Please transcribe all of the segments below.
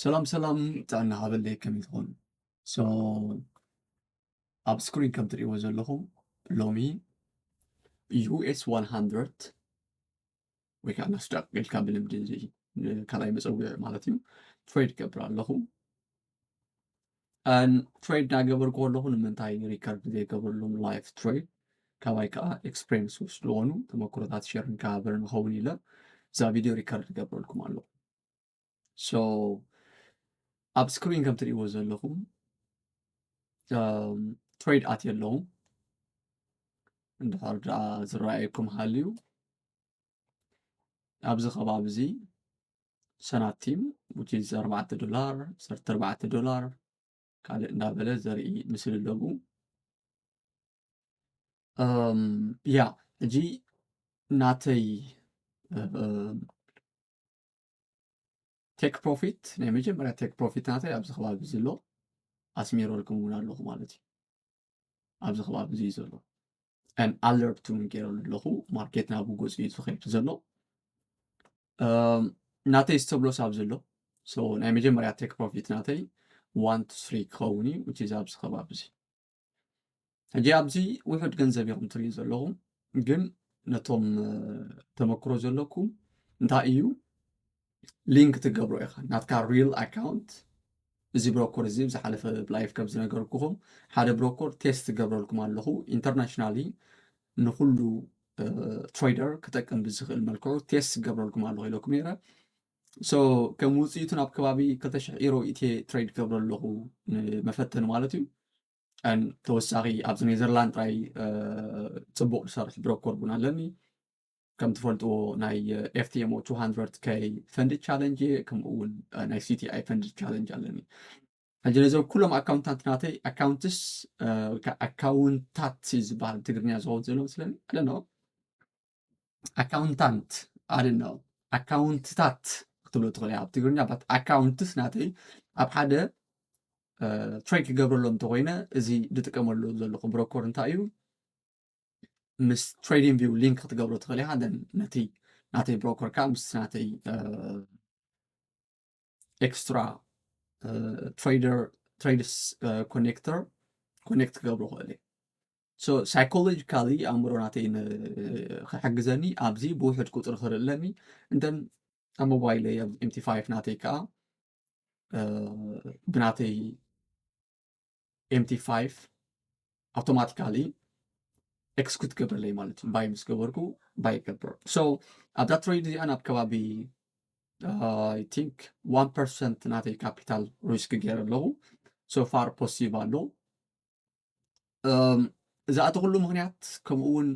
ሰላም ሰላም፣ ጥዕና ሃበለይ፣ ከመይ ትኾኑ? So ኣብ ስክሪን ከም ትርእይዎ ዘለኹም ሎሚ ዩ ኤስ ዋን ሃንድረድ ወይ ከዓ ናስዳቅ ኢልካ ብልምዲ እዚ ካልኣይ መፀውዒ ማለት እዩ ትሬድ ገብር ኣለኹ። ትሬድ እናገበርኩ ከለኹ ንምንታይ ሪከርድ ዘይገብረሎም ላይፍ ትሬድ ካባይ ከዓ ኤክስፔሪንስ ውስጥ ዝኾኑ ተመክሮታት ሸር ንካበር ንኸውን ኢለ እዛ ቪዲዮ ሪከርድ ገብረልኩም ኣለኹ። So ኣብ ስክሪን ከም ትርእይዎ ዘለኹም ትሬድ ኣት የለውም። እንድሕር ደኣ ዝረኣየኩም ሃልዩ ኣብዚ ከባቢ እዚ ሰናቲም which is ኣርባዕተ ዶላር፣ ዓሰርተ ኣርባዕተ ዶላር ካልእ እንዳበለ ዘርኢ ምስሊ ኣለዉ። ያ ሕጂ ናተይ ቴክ ፕሮፊት ናይ መጀመርያ ቴክ ፕሮፊት ናተይ ኣብዚ ከባቢ ዘሎ ኣስሚረልኩም እውን ኣለኹ ማለት እዩ። ኣብዚ ከባቢ እዚ እዩ ዘሎ ን ኣለርት እውን ገይረሉ ኣለኹ። ማርኬት ናብ ጎፅ እዩ ዝኸይድ ዘሎ። ናተይ ስተብሎስ ኣብ ዘሎ ናይ መጀመርያ ቴክ ፕሮፊት ናተይ ዋን ቱ ስሪ ክኸውን እዩ which is ኣብዚ ከባቢ እዚ። ሕጂ ኣብዚ ውሑድ ገንዘብ ኢኹም ትርእዩ ዘለኹም፣ ግን ነቶም ተመክሮ ዘለኩም እንታይ እዩ ሊንክ ትገብሮ ኢኻ ናትካ ሪል ኣካውንት። እዚ ብሮኮር እዚ ዝሓለፈ ላይፍ ከም ዝነገርኩኹም ሓደ ብሮኮር ቴስት ትገብረልኩም ኣለኹ ኢንተርናሽናሊ ንኩሉ ትሬደር ክጠቅም ብዝኽእል መልክዑ ቴስት ትገብረልኩም ኣለኹ ኢለኩም ነይረ። So ከም ውፅኢቱ ናብ ከባቢ ክልተ ሽሕ ኢሮ ኢትየ ትሬድ ክገብረ ኣለኹ ንመፈተኒ ማለት እዩ። ተወሳኺ ኣብዚ ኔዘርላንድ ጥራይ ፅቡቅ ዝሰርሕ ብሮኮር እውን ኣለኒ። ከም ትፈልጥዎ ናይ ኤፍ ቲ ኤም ኦ ቱ ሃንድረድ ከይ ፈንድ ቻለንጅ እየ፣ ከምኡ እውን ናይ ሲ ቲ ኣይ ፈንድ ቻለንጅ ኣለኒ። ሕጂ ነዞም ኩሎም ኣካውንታንት ናተይ ኣካውንትስ ኣካውንታት ዝበሃል ትግርኛ ዝኸውን ዘሎ መስለኒ ኣለኖ ኣካውንታንት ኣድኖ ኣካውንትታት ክትብሎ ትኽእል ኣብ ትግርኛ ባት ኣካውንትስ ናተይ ኣብ ሓደ ትሬድ ክገብረሎም እንተኮይነ እዚ ዝጥቀመሉ ዘለኹ ብሮኮር እንታይ እዩ? ምስ ትሬዲንግ ቪው ሊንክ ክትገብሮ ትኽእል ኢኻ። ነቲ ናተይ ብሮኮር ከዓ ምስ ናተይ ኤክስትራ ትሬደር ትሬድስ ኮኔክተር ኮኔክት ክገብሮ ክእል እየ። ሳይኮሎጂካሊ ኣእምሮ ናተይ ክሕግዘኒ ኣብዚ ብውሕድ ቁፅሪ ክርኢ ኣለኒ። እንተን ኣብ ሞባይለይ ኣብ ኤምቲ ፋይቭ ናተይ ከዓ ብናተይ ኤምቲ ፋይቭ ኣውቶማቲካሊ ኤክስኩት ገብረለይ ማለት እዩ። ባይ ምስ ገበርኩ ባይ ይገብር። ኣብዛ ትሬድ እዚኣ ናብ ከባቢ ኣይ ቲንክ ዋን ፐርሰንት ናተይ ካፒታል ሪስክ ገይረ ኣለኹ። ሶፋር ፖሲቲቭ ኣሎ። ዝኣተኹሉ ምኽንያት ከምኡ እውን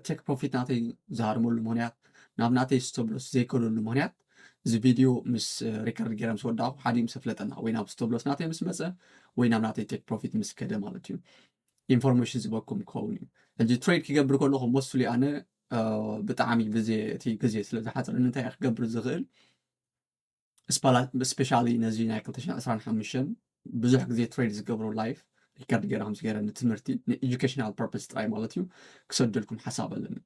ቴክ ፕሮፊት ናተይ ዝሃርመሉ ምኽንያት ናብ ናተይ ስቶብሎስ ዘይከደሉ ምኽንያት እዚ ቪድዮ ምስ ሪከርድ ገይረ ምስ ወዳእኩ ሓደ ምስ ኣፍለጠና ወይ ናብ ስቶብሎስ ናተይ ምስ መፀ ወይ ናብ ናተይ ቴክ ፕሮፊት ምስ ከደ ማለት እዩ። ኢንፎርሜሽን ዝበኩም ክኸውን እዩ። ሕጂ ትሬድ ክገብር ከለኹ ሞስትሊ ኣነ ብጣዕሚ ብዜ እቲ ግዜ ስለ ዝሓፅረኒ እንታይ ክገብር ዝኽእል ስፔሻሊ ነዚ ናይ ክልተ ሽሕን ዕስራን ሓሙሽተን ብዙሕ ግዜ ትሬድ ዝገብሮ ላይፍ ሪከርድ ገይረ ከምዚ ገይረ ንትምህርቲ ንኤጁኬሽናል ፐርፐስ ጥራይ ማለት እዩ ክሰደልኩም ሓሳብ ኣለኒ።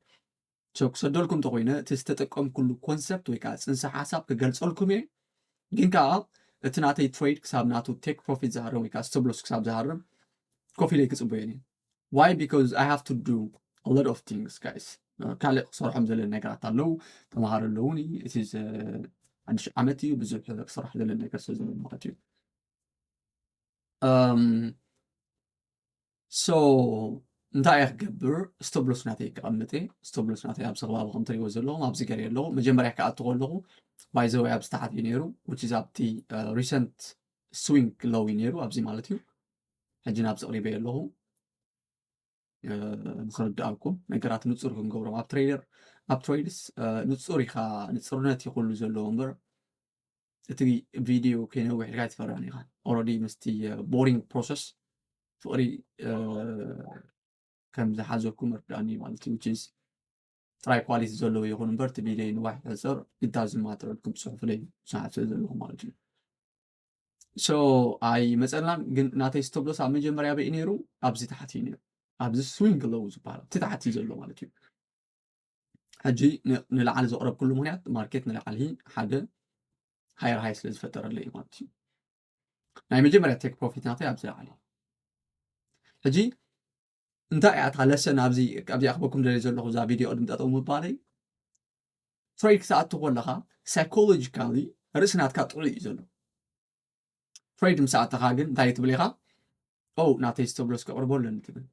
ክሰደልኩም እንተኮይነ እቲ ዝተጠቀምኩሉ ኮንሰፕት ወይ ከዓ ፅንሰ ሓሳብ ክገልፀልኩም እየ። ግን ከዓ እቲ ናተይ ትሬድ ክሳብ ናቱ ቴክ ፕሮፊት ዝሃርም ወይ ከዓ ስቶብሎስ ክሳብ ዝሃርም ኮፍ ኢለ ክፅበዮ እየ። Why? Because I have to do a lot of things, guys. ካልእ ክሰርሖም ዘለኒ ነገራት ኣለዉ፣ ተምሃሮ ኣለዉኒ። እቲ ሓድሽ ዓመት እዩ፣ ብዙሕ ክሰርሕ ዘለኒ ነገር ስለ ዘሎ ማለት እዩ። ሶ እንታይ እየ ክገብር? ስቶብሎስ ናተይ ክቐምጥ እየ። ስቶብሎስ ናተይ ኣብዚ ከባቢ ከም ትሪእዎ ዘለኹም ኣብዚ ገር ኣለኹ። መጀመርያ ክኣቱ ከለኹ ባይዘወይ ኣብዚ ታሕት እዩ ነይሩ፣ which is ኣብቲ ሪሰንት ስዊንግ ሎው እዩ ነይሩ ኣብዚ ማለት እዩ። ሕጂ ናብ ዘቕሪበ ኣለኹ ንክርድኣኩም ነገራት ንፁር ክንገብሮም ኣብ ትሬደር ኣብ ትሬድስ ንፁር ኢኻ ንፅርነት ይኩሉ ዘለዎ እምበር እቲ ቪድዮ ከይነውሕ ኢልካ ኣይትፈርሕን ኢኻ። ኦረዲ ምስቲ ቦሪንግ ፕሮሰስ ፍቅሪ ከም ዝሓዘኩም እርዳእኒ ማለት እዩ። ጥራይ ኳሊቲ ዘለዎ ይኹን እምበር እቲ ቪድዮ ንዋሕ ሕፅር ኢዳዝማተረልኩም ፅሑፍለይ ብዙሓት ስለ ዘለኹ ማለት እዩ። ሶ ኣይመፀልናን ግን ናተይ ስቶብሎስ ኣብ መጀመርያ በይ ነይሩ ኣብዚ ታሕቲ እዩ ነይሩ። ኣብዚ ስዊንግ ሎው ዝበሃል እቲ ታሕቲ ዘሎ ማለት እዩ። ሕጂ ንላዕሊ ዘቕረብኩሉ ምክንያት ማርኬት ንላዕሊ ሓደ ሃየር ሃይ ስለ ዝፈጠረለይ ማለት እዩ። ናይ መጀመርያ take profit ናተይ ኣብዚ ላዕሊ። ሕጂ እንታይ እያ እታ lesson ኣብዚ ኣብዚኣ ክበኩም ደልየ ዘለኹ እዛ ቪዲዮ ድምጠጠው ምባለይ? ትሬድ ክሰኣቱ ከለኻ psychologically ርእሲ ናትካ ጥዑይ እዩ ዘሎ። ትሬድ ምስ ኣተኻ ግን እንታይ ትብል ኢኻ? ኦ ናተይ stop loss ከቕርቦ ኣለኒ ትብል።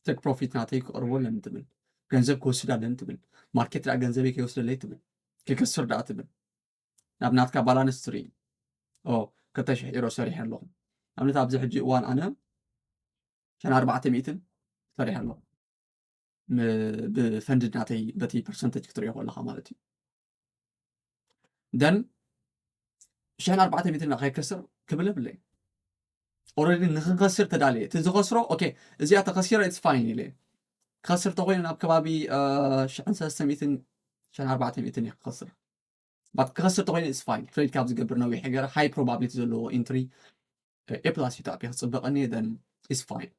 take profit ናተይ ከቕርቦ ኣለኒ ትብል። ገንዘብ ክወስድ ኣለኒ ትብል። ማርኬት ደኣ ገንዘበይ ከይወስደለይ ትብል። ከይከስር ደኣ ትብል። ናብ ናትካ ባላንስ ትርኢ። ኦ ክልተ ሽሕ ኢሮ ሰሪሐ ኣለኹ። ኣብነት ኣብዚ ሕጂ እዋን ኣነ ሸን ኣርባዕተ ሚእትን ሰሪሐ ኣለኹ። ብፈንድድ ናተይ በቲ ፐርሰንተጅ ክትሪኦ ከለኻ ማለት እዩ። ደን ሽሕን ኣርባዕተ ሚእትን ከይከስር ክብል የብለይ። ኦረዲ ንክንከስር ተዳልየ እቲ ዝኸስሮ ኦኬ እዚኣ ተኸሲረ it's fine ኢለ። ክኸስር ተኮይነ ናብ ከባቢ ሽሕን ሰለስተ ሚእትን ሽሕን ኣርባዕተ ሚእትን እየ ክኸስር። ባት ክኸስር ተኮይነ it's fine። ትሬድ ካብ ዝገብር ነዊሕ ገረ ሃይ ፕሮባብሊቲ ዘለዎ ኢንትሪ ኤ ፕላስ ኢትዮጵያ ክፅበቀኒ then it's fine።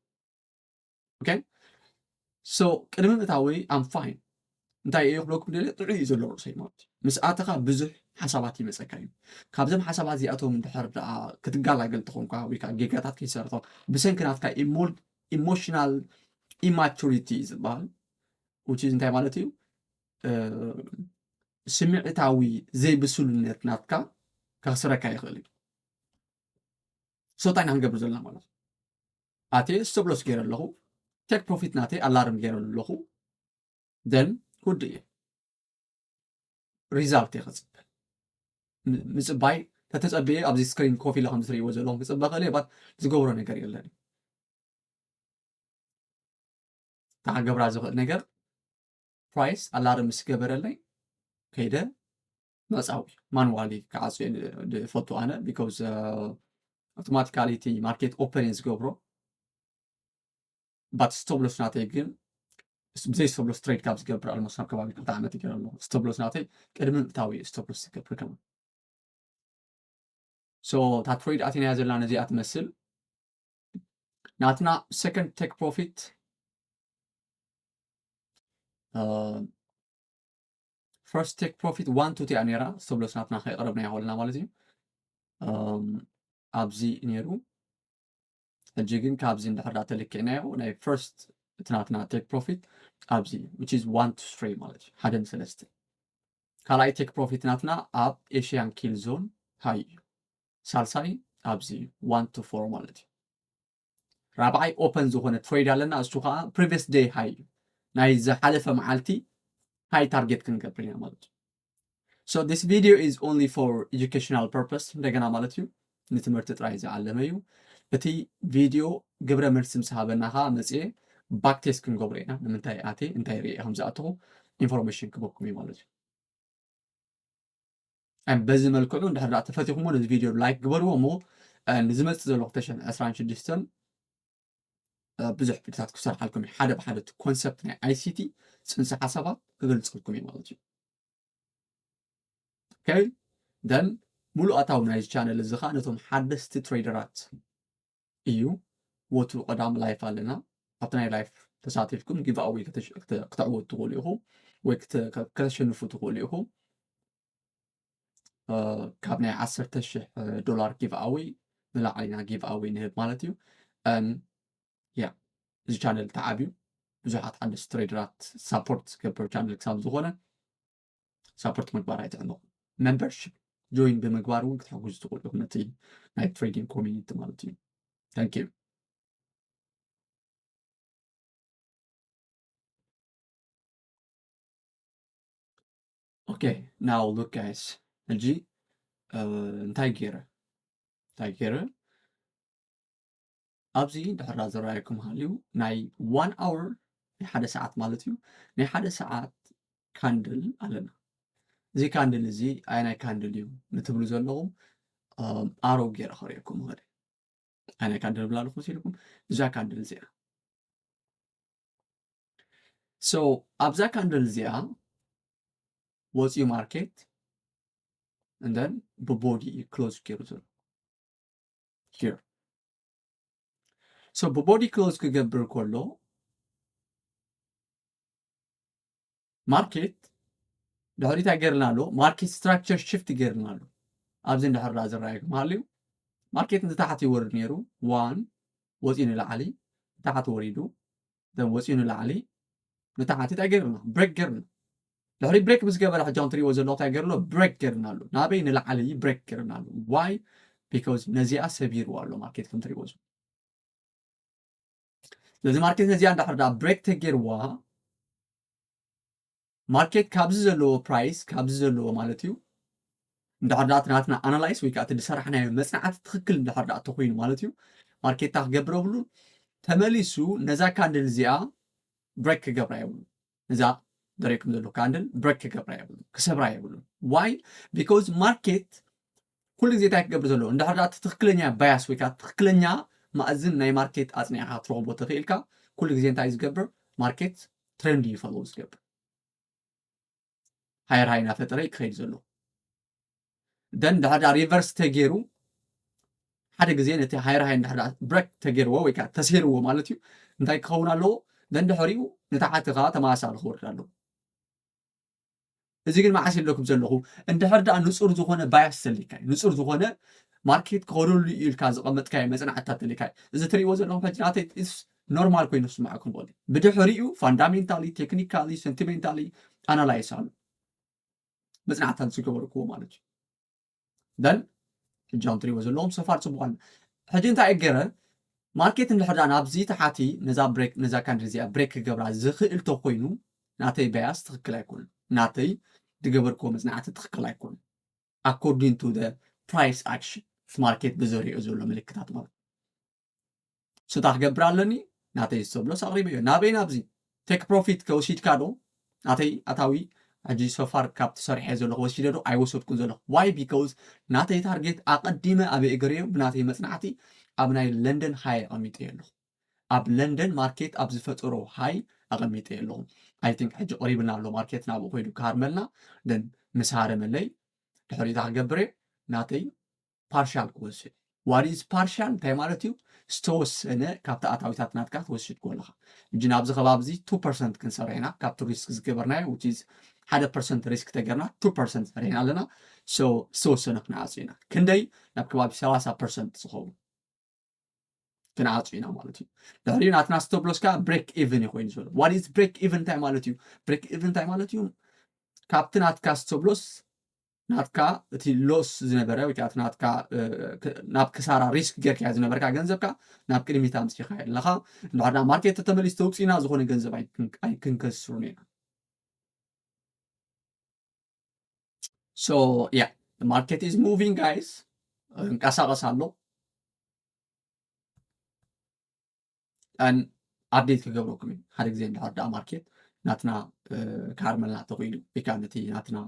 ኦኬ ሶ ቅድሚ ምእታወይ I'm fine። እንታይ እየ ክብለኩም ደለ ጥዑይ እዩ ዘሎ ርእሰይ ማለት እዩ። ምስ ኣተኻ ብዙሕ ሓሳባት ይመፀካ እዩ። ካብዞም ሓሳባት እዚኣቶም እንድሕር ደኣ ክትጋላገል ተኾንኳ ወይ ከዓ ጌጋታት ከይሰርቶ ብሰንኪ ናትካ ኢሞሽናል ኢማቹሪቲ ዝበሃል ውጪ እንታይ ማለት እዩ? ስምዕታዊ ዘይብስሉነት ናትካ ከኽስረካ ይኽእል እዩ። ሶ እንታይ ኢና ክንገብር ዘለና ማለት እዩ? ኣቴ stop loss ገይረ ኣለኹ። take profit ናተይ ኣላርም ገይረ ኣለኹ። then good እየ። ሪዛልት እየ ክፅበ። ምፅባይ ተተፀብየ ኣብዚ ስክሪን ኮፍ ኢለ ከም ዝትሪእዎ ዘለኹም ክፅበ ክእል እየ ባት ዝገብሮ ነገር የለን። እታ ክገብራ ዝኽእል ነገር ፕራይስ ኣላርም ምስ ገበረለይ ከይደ መፃዊ ማንዋሊ ክዓፅዮ ዝፈቱ ኣነ because ኣውቶማቲካሊ እቲ ማርኬት ኦፐን እየ ዝገብሮ። ባት stop loss ናተይ ግን ብዘይ stop loss ትሬድ ካብ ዝገብር ኣልሞስት ኣብ ከባቢ ክልተ ዓመት ይገር ኣሎ። stop loss ናተይ ቅድሚ ምእታዊ stop loss ዝገብር ከማ so እታ ትሬድ ኣቲናያ ዘለና ነዚኣ ትመስል። ናትና second take profit first take profit one two እቲኣ ነራ stop loss ናትና ከይቀረብና ይኸልና ማለት እዩ። ኣብዚ ነይሩ። ሕጂ ግን ካብዚ እንድሕር ዳ ተልክዕናዮ ናይ first እቲ ናትና take profit ኣብዚ which is one to three ማለት እዩ። ሓደ ንሰለስተ ካልኣይ take profit ናትና ኣብ ኤሽያን ኪል ዞን ሃይ እዩ። ሳልሳይ ኣብዚ one to four ማለት እዩ። ራብዓይ ኦፐን ዝኾነ ትሬድ ኣለና እሱ ከዓ previous day ሃይ እዩ። ናይ ዝሓለፈ መዓልቲ ሃይ ታርጌት ክንገብር ኢና ማለት እዩ። So this video is only for educational purpose እንደገና ማለት እዩ ንትምህርቲ ጥራይ ዝዓለመ እዩ። እቲ ቪድዮ ግብረ መልሲ ምስ ሃበና ከዓ መፅኤ ባክ ቴስት ክንገብሮ ኢና። ንምንታይ ኣቴ እንታይ ርእ ከም ዝኣተኹ ኢንፎርሜሽን ክበኩም እዩ ማለት እዩ። በዚ መልክዑ እንድሕር ዳ ተፈቲኹሞ ነዚ ቪድዮ ላይክ ግበርዎ እሞ ንዝመፅእ ዘሎ ክልተ ሽሕን ዕስራን ሽዱሽተን ብዙሕ ቪድዮታት ክሰርሓልኩም እዩ። ሓደ ብሓደ እቲ ኮንሰፕት ናይ ኣይሲቲ ፅንሰ ሓሳባት ክገልፀልኩም እዩ ማለት እዩ። ኦኬ then ሙሉእ ኣታዊ ናይዚ ቻነል እዚ ከዓ ነቶም ሓደስቲ ትሬደራት እዩ። ወትሩ ቀዳም ላይፍ ኣለና። ኣብቲ ናይ ላይፍ ተሳቲፍኩም ጊቭኣወይ ክተዕወቱ ትኽእሉ ኢኹም ወይ ከተሸንፉ ትኽእሉ ኢኹም። ካብ ናይ ዓሰርተ ሽሕ ዶላር ጊቭኣወይ ንላዕሊ ኢና ጊቭኣወይ ንህብ ማለት እዩ። ያ እዚ ቻነል ተዓብዩ ብዙሓት ሓደስቲ ትሬደራት ሳፖርት ዝገብር ቻነል ክሳብ ዝኾነ ሳፖርት ምግባር ኣይትዕነቑ። ሜምበርሽፕ ጆይን ብምግባር እውን ክትሕግዙ ትኽእሉ ኢኹም ነቲ ናይ ትሬዲንግ ኮሚኒቲ ማለት እዩ። Thank you. Okay now look guys ሕጂ እንታይ ገይረ እንታይ ገይረ ኣብዚ ድሕራ ዝረኣየኩም ሃልዩ ናይ one hour ናይ ሓደ ሰዓት ማለት እዩ ናይ ሓደ ሰዓት ካንድል ኣለና። እዚ ካንድል እዚ ኣየናይ ካንድል እዩ ንትብሉ ዘለኹም ኣሮ ገይረ ከርእየኩም ይኽእል። ኣየናይ ካንድል ብላ ኣለኹ ሲልኩም እዛ ካንድል እዚኣ so ኣብዛ ካንድል እዚኣ ወፂኡ ማርኬት and then ብቦዲ ክሎዝ ገይሩ ዘሎ here so ብቦዲ ክሎዝ ክገብር ከሎ ማርኬት ድሕሪታ ገይርና ኣሎ ማርኬት ስትራክቸር ሽፍት ገይርና ኣሎ ኣብዚ እንድሕር ዝረኣየኩም ሃልዩ ማርኬት ንታሕቲ ይወርድ ነይሩ። ዋን ወፂኡ ንላዕሊ፣ ንታሕቲ ወሪዱ፣ then ወፂኡ ንላዕሊ፣ ንታሕቲ እንታይ ገይርና? ብሬክ ገይርና። ድሕሪ ብሬክ ምስ ገበረ ሕጂ ትሪእዎ ዘለኹ እንታይ ገይርሎ? ብሬክ ገይርና ኣሎ። ናበይ? ንላዕሊ ብሬክ ገይርና ኣሎ። ዋይ? ቢካዝ ነዚኣ ሰቢርዋ ኣሎ ማርኬት ከም ትሪእዎ ዘለኹም። ስለዚ ማርኬት ነዚኣ እንዳሕር ዳ ብሬክ ተገይርዋ ማርኬት ካብዚ ዘለዎ ፕራይስ ካብዚ ዘለዎ ማለት እዩ እንድሕር ዳ ናትና ኣናላይስ ወይ ከዓ እቲ ዝሰራሕናዮ መፅናዕቲ ትኽክል እንድሕር ዳ ተኮይኑ ማለት እዩ ማርኬት ታ ክገብር የብሉን። ተመሊሱ ነዛ ካንድል እዚኣ ብሬክ ክገብራ የብሉን። ነዛ ደሪኩም ዘሎ ካንድል ብሬክ ክገብራ የብሉን፣ ክሰብራ የብሉን። ዋይ? ቢካዝ ማርኬት ኩሉ ግዜ እንታይ ክገብር ዘለዎ እንድሕር ዳ እቲ ትኽክለኛ ባያስ ወይ ከዓ ትኽክለኛ ማእዝን ናይ ማርኬት ኣፅኒዕካ ትረኽቦ ተኽኢልካ ኩሉ ግዜ እንታይ ዝገብር? ማርኬት ትሬንድ እዩ ፎሎ ዝገብር። ሃየር ሃይ እናፈጠረ ክኸይድ ዘሎ። ደን ድሕር ዳ ሪቨርስ ተገይሩ ሓደ ግዜ ነቲ ሃየር ሃይ እንድሕር ዳ ብሬክ ተገይርዎ ወይ ከዓ ተሰይርዎ ማለት እዩ እንታይ ክኸውን ኣለዎ? ደን ድሕሪኡ ንታሕቲ ከዓ ተመሳሳሊ ክወርድ ኣለዎ። እዚ ግን መዓስ ኢለኩም ዘለኹ እንድሕር ደኣ ንጹር ዝኾነ ባያስ ተሊካይ ንጹር ዝኾነ ማርኬት ክኸደሉ እዩ ኢልካ ዘቐመጥካዮ መጽናዕትታት ተሊካይ እዚ ትርእይዎ ዘለኹም ሕጂ ናተይ ኖርማል ኮይኑ ስምዓኩም ክእል ብድሕሪኡ ፋንዳሜንታሊ ቴክኒካሊ ሰንቲሜንታሊ ኣናላይስ ኣሎ መጽናዕትታት ዝገበርክዎ ማለት እዩ ደን ሕጃም ትሪእዎ ዘለኹም ሰፋር ጽቡቕ ኣሎ ሕጂ እንታይ ገረ ማርኬት እንድሕር ደኣ ናብዚ ተሓቲ ነዛ ብሬክ ነዛ ካንድል እዚኣ ብሬክ ክገብራ ዝኽእል ተኮይኑ ናተይ ባያስ ትኽክል ኣይኮነን ናተይ ዝገበርክዎ መጽናዕቲ ትኽክል ኣይኮነን according to the price action ማርኬት ብዘሪኦ ዘሎ ምልክታት ማለት ስታ ክገብር ኣለኒ ናተይ ዝተብሎስ ኣቕሪበዮ ናበይ ናብዚ ቴክ ፕሮፊት ከወሲድካ ዶ ናተይ ኣታዊ ሕጂ ሶፋር ካብ ትሰርሐ ዘለኹ ወሲደ ዶ ኣይወሰድኩን ዘለኹ ዋይ ቢካውዝ ናተይ ታርጌት ኣቐዲመ ኣበይ እገርዮ ብናተይ መፅናዕቲ ኣብ ናይ ለንደን ሃይ ኣቐሚጠዮ ኣለኹ ኣብ ለንደን ማርኬት ኣብ ዝፈጠሮ ሃይ ኣቐሚጠዮ ኣለኹ ኣይ ቲንክ ሕጂ ቀሪብና ኣሎ ማርኬት ናብኡ ኮይዱ ክሃርመልና ደን ምስ ሃረመለይ ድሕሪታ ክገብር እየ ናተይ ፓርሻል ክወስድ what is ፓርሻል እንታይ ማለት እዩ ዝተወሰነ ካብቲ ኣታዊታት ናትካ ትወስድ ከለኻ እጂ ናብዚ ከባቢ እዚ ቱ ፐርሰንት ክንሰርሕ ኢና ካብቲ ሪስክ ዝገበርናዮ which is ሓደ ፐርሰንት ሪስክ ተገርና ቱ ፐርሰንት ሰሪሕና ኣለና ዝተወሰነ ክንዓፁ ኢና ክንደይ ናብ ከባቢ ሰላሳ ፐርሰንት ዝኸውን ክንዓፁ ኢና ማለት እዩ ድሕሪኡ ናትና ስተብሎስ ከዓ ብሬክ ኢቨን እዩ ኮይኑ ዘሎ what is ብሬክ ኢቨን እንታይ ማለት እዩ ብሬክ ኢቨን እንታይ ማለት እዩ ካብቲ ናትካ ስተብሎስ ናትካ እቲ ሎስ ዝነበረ ወይ ከዓ ናትካ ናብ ክሳራ ሪስክ ጌርካ ዝነበርካ ገንዘብካ ናብ ቅድሚት ኣምፅኢካ ኣለካ እንድሕር ማርኬት ተተመሊስ ተውፅኢና ዝኾነ ገንዘብ ኣይክንከስሩን ኢና so yeah the market is moving guys እንቀሳቀስ ኣሎ ኣን ኣፕዴት ክገብረኩም እዩ ሓደ ግዜ እንድሕር ደኣ ማርኬት ናትና ክሃርመልና ተኽኢሉ ወይ ከዓ ነቲ ናትና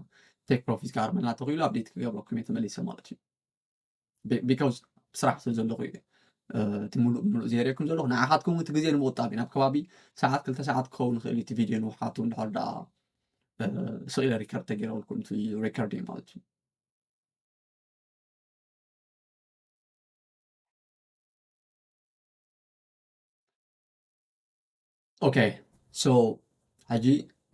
ቴክ ፕሮፊት ክሃርመልና ተኽኢሉ ኣፕዴት ክገብረኩም እየ ተመሊሰ ማለት እዩ ቢካውስ ስራሕ ስለ ዘለኹ እዩ እቲ ሙሉእ ሙሉእ ዘይርእየኩም ዘለኹ ንዓኻትኩም እቲ ግዜ ንምቁጣብ እዩ ናብ ከባቢ ሰዓት ክልተ ሰዓት ክኸውን ይኽእል እቲ ቪድዮ ንውሓቱ እንድሕር ደኣ ስኢለ ሪከርድ ተገይረልኩም እቲ ሪከርድ እዩ ማለት እዩ okay so ሕጂ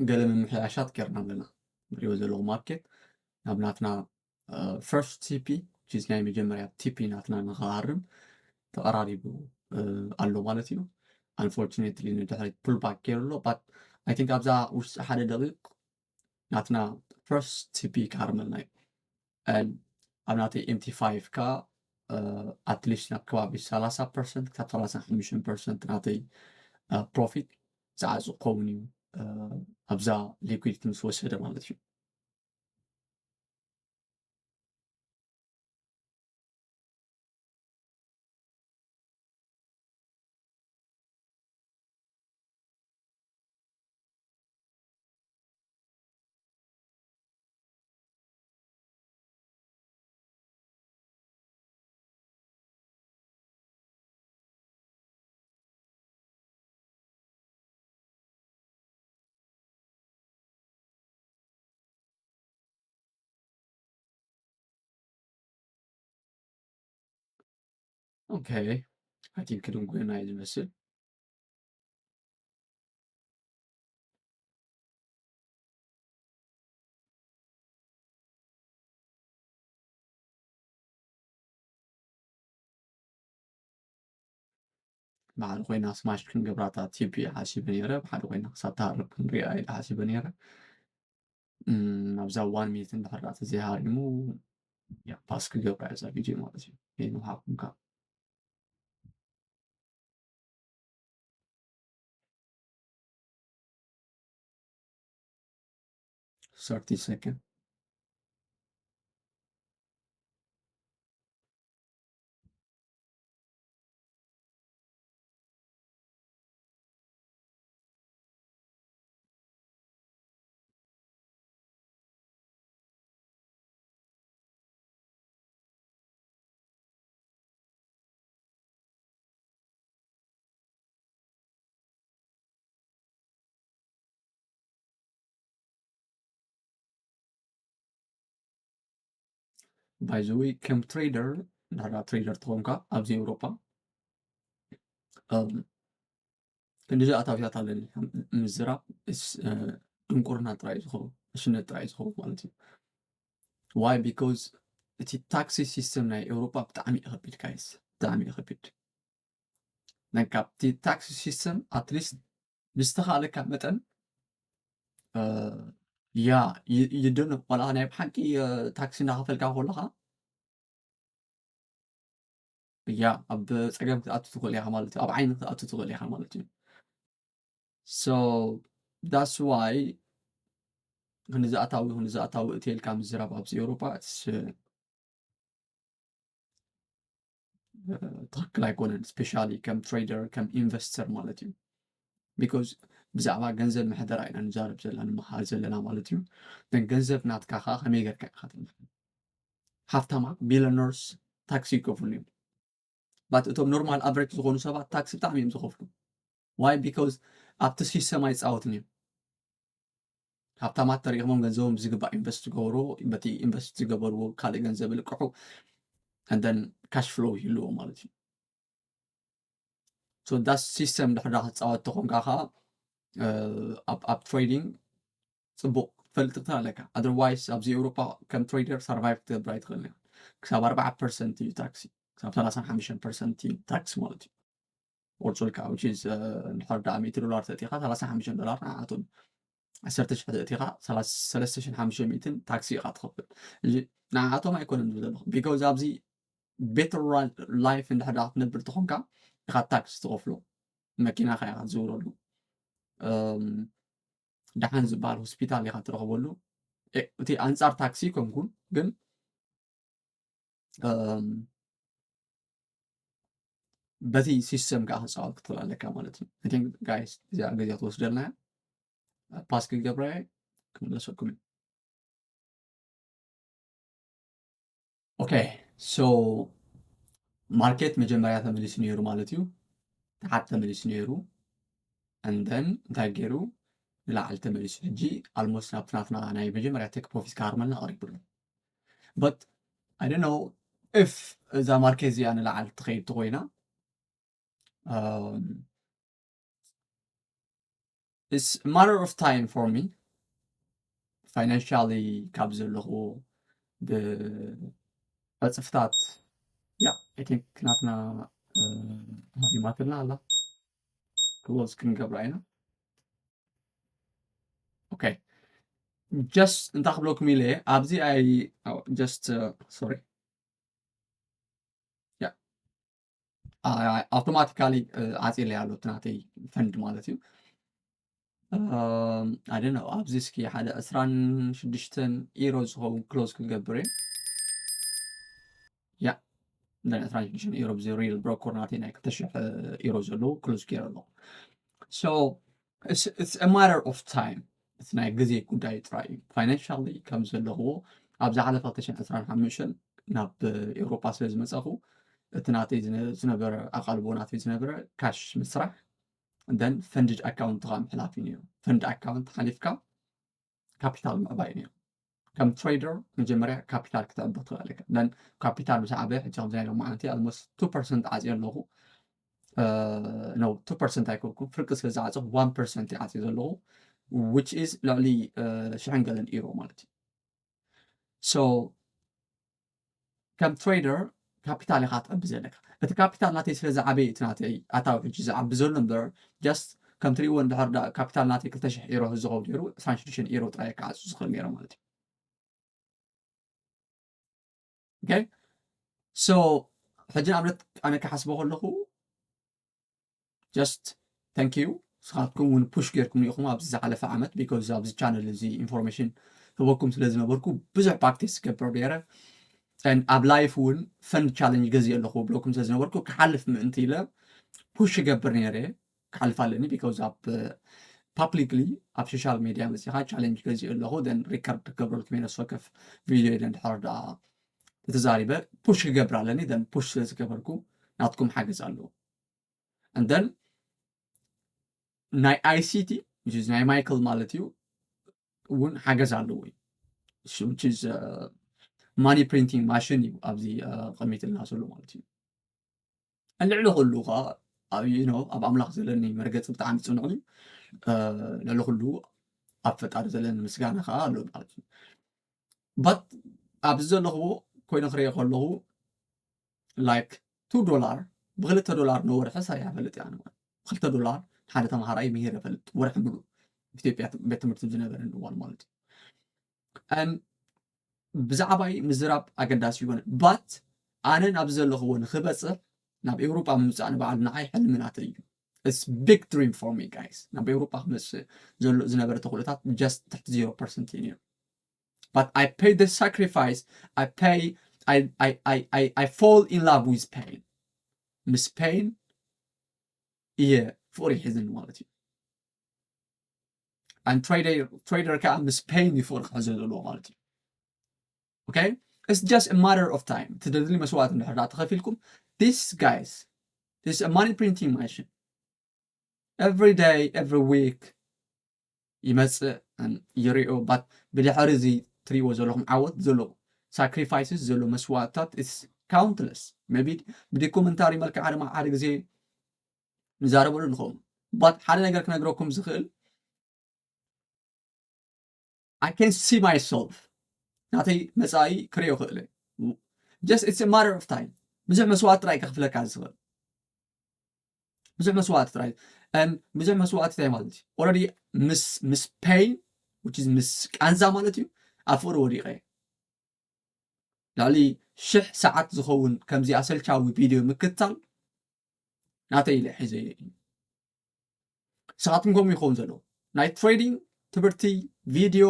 ገለ ምምሕያሻት ገርና ኣለና ንሪኦ ዘለኹ ማርኬት ናብ ናትና first ቲፒ ቺዝ ናይ መጀመርያ ቲፒ ናትና ንኽሃርም ተቐራሪቡ ኣሎ ማለት እዩ unfortunately ንድሕሪት ፑልባክ ገይሩ ኣሎ but I think ኣብዛ ውሽጢ ሓደ ደቂቕ ናትና first ቲፒ ክሃርመልና እዩ ኣብ ናተይ ኤምቲ ፋይቭ ካ ኣትሊስት ናብ ከባቢ ሰላሳ ፐርሰንት ክሳብ ሰላሳ ሓሙሽተ ፐርሰንት ናተይ ፕሮፊት ዝዓፁ ክኸውን እዩ ኣብዛ ሊኩዊዲቲ ምስ ወሰደ ማለት እዩ okay I think ክድንጉየና እዩ ዝመስል ብሓደ ኮይና ስማሽ ክንገብራታ ቲፒ ሓሲበ ነይረ። ብሓደ ኮይና ክሳብ ትሃርም ክንሪኣ ኢለ ሓሲበ ነይረ። እም፣ ኣብዛ ዋን ሚኒት እንድሕር ደኣ ተዘይሃሪሙ፣ ያ፣ ፓስ ክገብራ እያ እዛ ቪድዮ ማለት እዩ። ይሄ ነው ሀቁን ካ thirty second. By the way, ከም ትሬደር፣ እንድሕር ትሬደር ተኾንካ ኣብዚ ኤውሮጳ፣ እም፣ ክንዲዚ ኣታዊታት ኣለኒ ምዝራብ፣ እስ-፣ እ፣ ድንቁርና ጥራይ ዝኸውን፣ ዕሽነት ጥራይ ዝኸውን ማለት እዩ። Why? Because እቲ ታክሲ ሲስተም ናይ ኤውሮጳ ብጣዕሚ እዩ ከቢድ፣ ጋይስ፣ ብጣዕሚ እዩ ከቢድ። ናይ ካብቲ ታክሲ ሲስተም ኣትሊስት ብዝተኻለካ መጠን፣ እ፣ ያ፣ ይ-፣ ይደንቕ። ዋላ ናይ ብሓቂ፣ እ፣ ታክሲ እንዳኸፈልካ ከለኻ፣ ያ፣ ኣብ ጸገም ክትኣቱ ትኽእል ኢኻ ማለት እዩ። ኣብ ዓይኒ ክትኣቱ ትኽእል ኢኻ ማለት እዩ። So that's why ክንዚ ኣታዊ፣ ክንዚ ኣታዊ እትየልካ ምዝራብ ኣብዚ ኤውሮጳ፣ it's፣ እ፣ ትኽክል ኣይኮነን። ስፔሻሊ ከም ትሬደር፣ ከም ኢንቨስተር ማለት እዩ። ቢኮዝ ብዛዕባ ገንዘብ ምሕደራ ኢና ንዛረብ ዘለና፣ ንመሃር ዘለና ማለት እዩ። ግን ገንዘብ ናትካ ኸዓ ከመይ ጌርካ ኢኻ ትምሃር? ሃፍታማት፣ ቢሊዮነርስ ታክሲ ይከፍሉ እዮም። ባት እቶም ኖርማል ኣቨሬጅ ዝኾኑ ሰባት ታክሲ ብጣዕሚ እዮም ዝኸፍሉ። ዋይ? ቢኮዝ ኣብቲ ሲስተም ኣይጻወትን እዮም። ሃብታማት ተሪኢኽሞም ገንዘቦም ብዝግባእ ኢንቨስት ዝገበሩ፣ በቲ ኢንቨስት ዝገበርዎ ካልእ ገንዘብ ይልቅሑ፣ and then ካሽ ፍሎው ይህልዎ ማለት እዩ። So that ሲስተም ድሕር ዳ ክትጻወት ተኾንካ ኸዓ፣ እ፣ ኣብ፣ ኣብ ትሬዲንግ ጽቡቕ ክትፈልጥ ክትኽእል ኣለካ። ኣዘርዋይስ ኣብዚ ኤውሮጳ ከም ትሬደር ሰርቫይቭ ክትገብር ኣይትኽእልን ኢኻ። ክሳብ ኣርብዓ ፐርሰንት እዩ ታክሲ፣ ክሳብ ሰላሳን ሓሙሽተን ፐርሰንት እዩ ታክሲ ማለት እዩ። ቁርጹልካ፣ which is፣ እ፣ እንድሕር ደኣ ሚእቲ ዶላር ተእቲኻ፣ ሰላሳ ሓሙሽተ ዶላር ንዓኣቶም፣ ዓሰርተ ሽሕ ተእቲኻ፣ ሰለስተ ሽሕን ሓሙሽተ ሚእትን ታክሲ ኢኻ ትኸፍል። እዚ ንዓኣቶም ኣይኮነን ዝብል ዘለኹ። ቢኮዝ ኣብዚ ቤተር ላይፍ እንድሕር ደኣ ክትነብር ተኾንካ፣ ኢኻ ታክሲ ትኸፍሎ። መኪናኻ ኢኻ ትዝውረሉ። እም፣ ደሓን ዝበሃል ሆስፒታል ኢኻ ትረኽበሉ። እ፣ እቲ ኣንጻር ታክሲ ኣይኮንኩን፣ ግን፣ እም፣ በቲ ሲስተም ከዓ ክጻወት ክትኽእል ኣለካ ማለት እዩ። I think ጋይስ፣ እዚኣ ግዜ ትወስደልና እያ። ፓስ ክገብራ እየ፣ ክምለሰኩም እዩ። ኦኬ፣ ሶ ማርኬት መጀመርያ ተመሊሱ ነይሩ ማለት እዩ። ታሓት ተመሊሱ ነይሩ። And then እንታይ ገይሩ? ንላዕሊ ተመሊሱ። ሕጂ ኣልሞስት ናብቲ ናትና ናይ መጀመርያ ቴክ ፕሮፊት ክሃርመልና ቀሪቡ ኣሎ። But I don't know if እዛ ማርኬት እዚኣ ንላዕሊ ትኸይድ ተኾይና፣ um, it's a matter of time for me. ፋይናንሻሊ ካብ ዘለኹ ብዕጽፍታት፣ ያ፣ I think ናትና፣ እ፣ ሃሪማትና ኣላ። ክሎዝ ክንገብራ ኢና። ኦኬ። ጀስት እንታይ ክብለኩም ኢለ እየ፣ ኣብዚ ኣይ፣ ጀስት፣ ሶሪ። ያ። ኣውቶማቲካሊ ዓፂለይ ኣሎ እቲ ናተይ ፈንድ ማለት እዩ። ኣይ ዶንት ኖ፣ ኣብዚ እስኪ ሓደ ዕስራን ሽዱሽተን ኢሮ ዝኸውን ክሎዝ ክገብር እየ። ያ፣ ዕስራን ሽዱሽተን ኢሮ ብዚ ሪል ብሮኮር ናተይ ናይ ክልተ ሽሕ ኢሮ ዘለዎ ክሎዝ ገይረ ኣለኹ። So it's, it's a matter of time። እቲ ናይ ግዜ ጉዳይ ጥራይ እዩ። ፋይናንሻሊ ከም ዘለኽዎ ኣብ ዝሓለፈ ክልተ ሽሕን ዕስራን ሓሙሽተን ናብ ኤውሮጳ ስለ ዝመጻኹ፣ እቲ ናተይ ዝነ-፣ ዝነበረ ኣቓልቦ፣ ናተይ ዝነበረ ካሽ ምስራሕ፣ then ፈንድድ ኣካውንትኻ ምሕላፍ እዩ ነይሩ። ፈንድ ኣካውንት ሓሊፍካ ካፒታል ምዕባይ እዩ ነይሩ። ከም ትሬደር መጀመርያ ካፒታል ክትዕቢ ትኽእል ኢኻ። Then ካፒታል ምስ ዓበየ፣ ሕጂ ከምዚ ናይ ሎማዓንቲ almost two percent ዓፅየ ኣለኹ። እ፣ no፣ two percent ኣይኮንኩን፣ ፍርቂ ስለ ዝዓፀኹ one percent ይዓፅየ ዘለኹ፣ which is ልዕሊ፣ እ፣ ሽሕን ገለን ኢሮ ማለት እዩ። So ከም ትሬደር፣ ካፒታል ኢኻ ትዕቢ ዘለካ። እቲ ካፒታል ናተይ ስለ ዝዓበየ እቲ ናተይ ኣታዊ ሕጂ ዝዓቢ ዘሎ እምበር just ከም ትሪእዎ እንድሕር ዳ ካፒታል ናተይ ክልተ ሽሕ ኢሮ ዝኸውን ነይሩ ዕስራን ሽዱሽተን ኢሮ ጥራይ ክዓጹ ዝኽእል ነይረ ማለት እዩ። okay so ሕጂ ንኣብነት ኣነ ክሓስቦ ከለኹ just thank you ስኻትኩም እውን push ጌርኩም ኢኹም ኣብዚ ዝሓለፈ ዓመት because ኣብዚ channel እዚ information ህበኩም ስለ ዝነበርኩ ብዙሕ practice ገብር ነይረ and ኣብ life እውን fund challenge ገዚእ ኣለኹ ብለኩም ስለ ዝነበርኩ ክሓልፍ ምእንቲ ኢለ push ገብር ነይረ ክሓልፍ ኣለኒ because ኣብ publicly ኣብ social media መፂኻ challenge ገዚእ ኣለኹ then record ክገብረልኩም እየ ነፍሲ ወከፍ video ኢለ እንድሕር ደኣ ተዛሪበ push ክገብር ኣለኒ then push ስለ ዝገበርኩ ናትኩም ሓገዝ ኣለዎ and then ናይ I C T which is ናይ ማይክል ማለት እዩ እውን ሓገዝ ኣለዎ እዩ which is money printing machine እዩ ኣብዚ ቀሚጥልና ዘሎ ማለት እዩ ልዕሊ ኩሉ ከዓ ኣብ you know ኣብ ኣምላኽ ዘለኒ መርገፂ ብጣዕሚ ፅኑዕ እዩ ልዕሊ ኩሉ ኣብ ፈጣሪ ዘለኒ ምስጋና ከዓ ኣሎ ማለት እዩ but ኣብዚ ዘለኽዎ ኮይኑ ክሪኦ ከለኹ like two dollar ብክልተ ዶላር ንወርሒ ሰሪሐ ፈልጥ እያ ብክልተ ዶላር ሓደ ተምሃራይ ምሂረ ፈልጥ ወርሒ ምሉእ ኢትዮጵያ ቤት ትምህርቲ ዝነበረኒ እዋን ማለት እዩ ብዛዕባይ ምዝራብ ኣገዳሲ ይኮነ but ኣነ ናብ ዘለኽዎ ንክበፅሕ ናብ ኤውሮጳ ምምፃእ ንበዓል ንዓይ ሕልሚ ናተይ እዩ it's big dream for me guys ናብ ኤውሮጳ ክመፅእ ዘሎ ዝነበረ ተኽእሎታት just ትሕቲ zero percent እዩ ነይሩ but I pay the sacrifice I pay I, I, I, I, I fall in love with pain ምስ pain እየ ፍቕሪ ይሕዝን ማለት እዩ and trader trader ከዓ ምስ pain እዩ ፍቕሪ ክሕዘ ዘለዎ ማለት እዩ okay it's just a matter of time እቲ ደድሊ መስዋዕት እንድሕር ዳ ተኸፊልኩም this guys this a money printing machine every day every week ይመፅእ ይሪኦ but ብድሕሪ እዚ ትሪእዎ ዘለኹም ዓወት ዘሎ sacrifices ዘሎ መስዋዕትታት it's countless maybe ብዶኩመንታሪ መልክዓ ድማ ሓደ ግዜ ንዛረበሉ ንኸውን but ሓደ ነገር ክነግረኩም ዝኽእል I can see myself ናተይ መፃኢ ክሪኦ ክእለ just it's a matter of time ብዙሕ መስዋዕት ጥራይ ከኽፍለካ ዝኽእል ብዙሕ መስዋዕት ጥራይ and ብዙሕ መስዋዕት እንታይ ማለት እዩ already ምስ ምስ pain which is ምስ ቃንዛ ማለት እዩ ኣብ ፍቅሪ ወዲቀ ልዕሊ ሽሕ ሰዓት ዝኸውን ከምዚ ኣሰልቻዊ ቪድዮ ምክታል ናተይ ኢለ ሒዘዮ እዩ ንስኻትኩም ከምኡ ይኸውን ዘለዎ ናይ trading ትምህርቲ ቪድዮ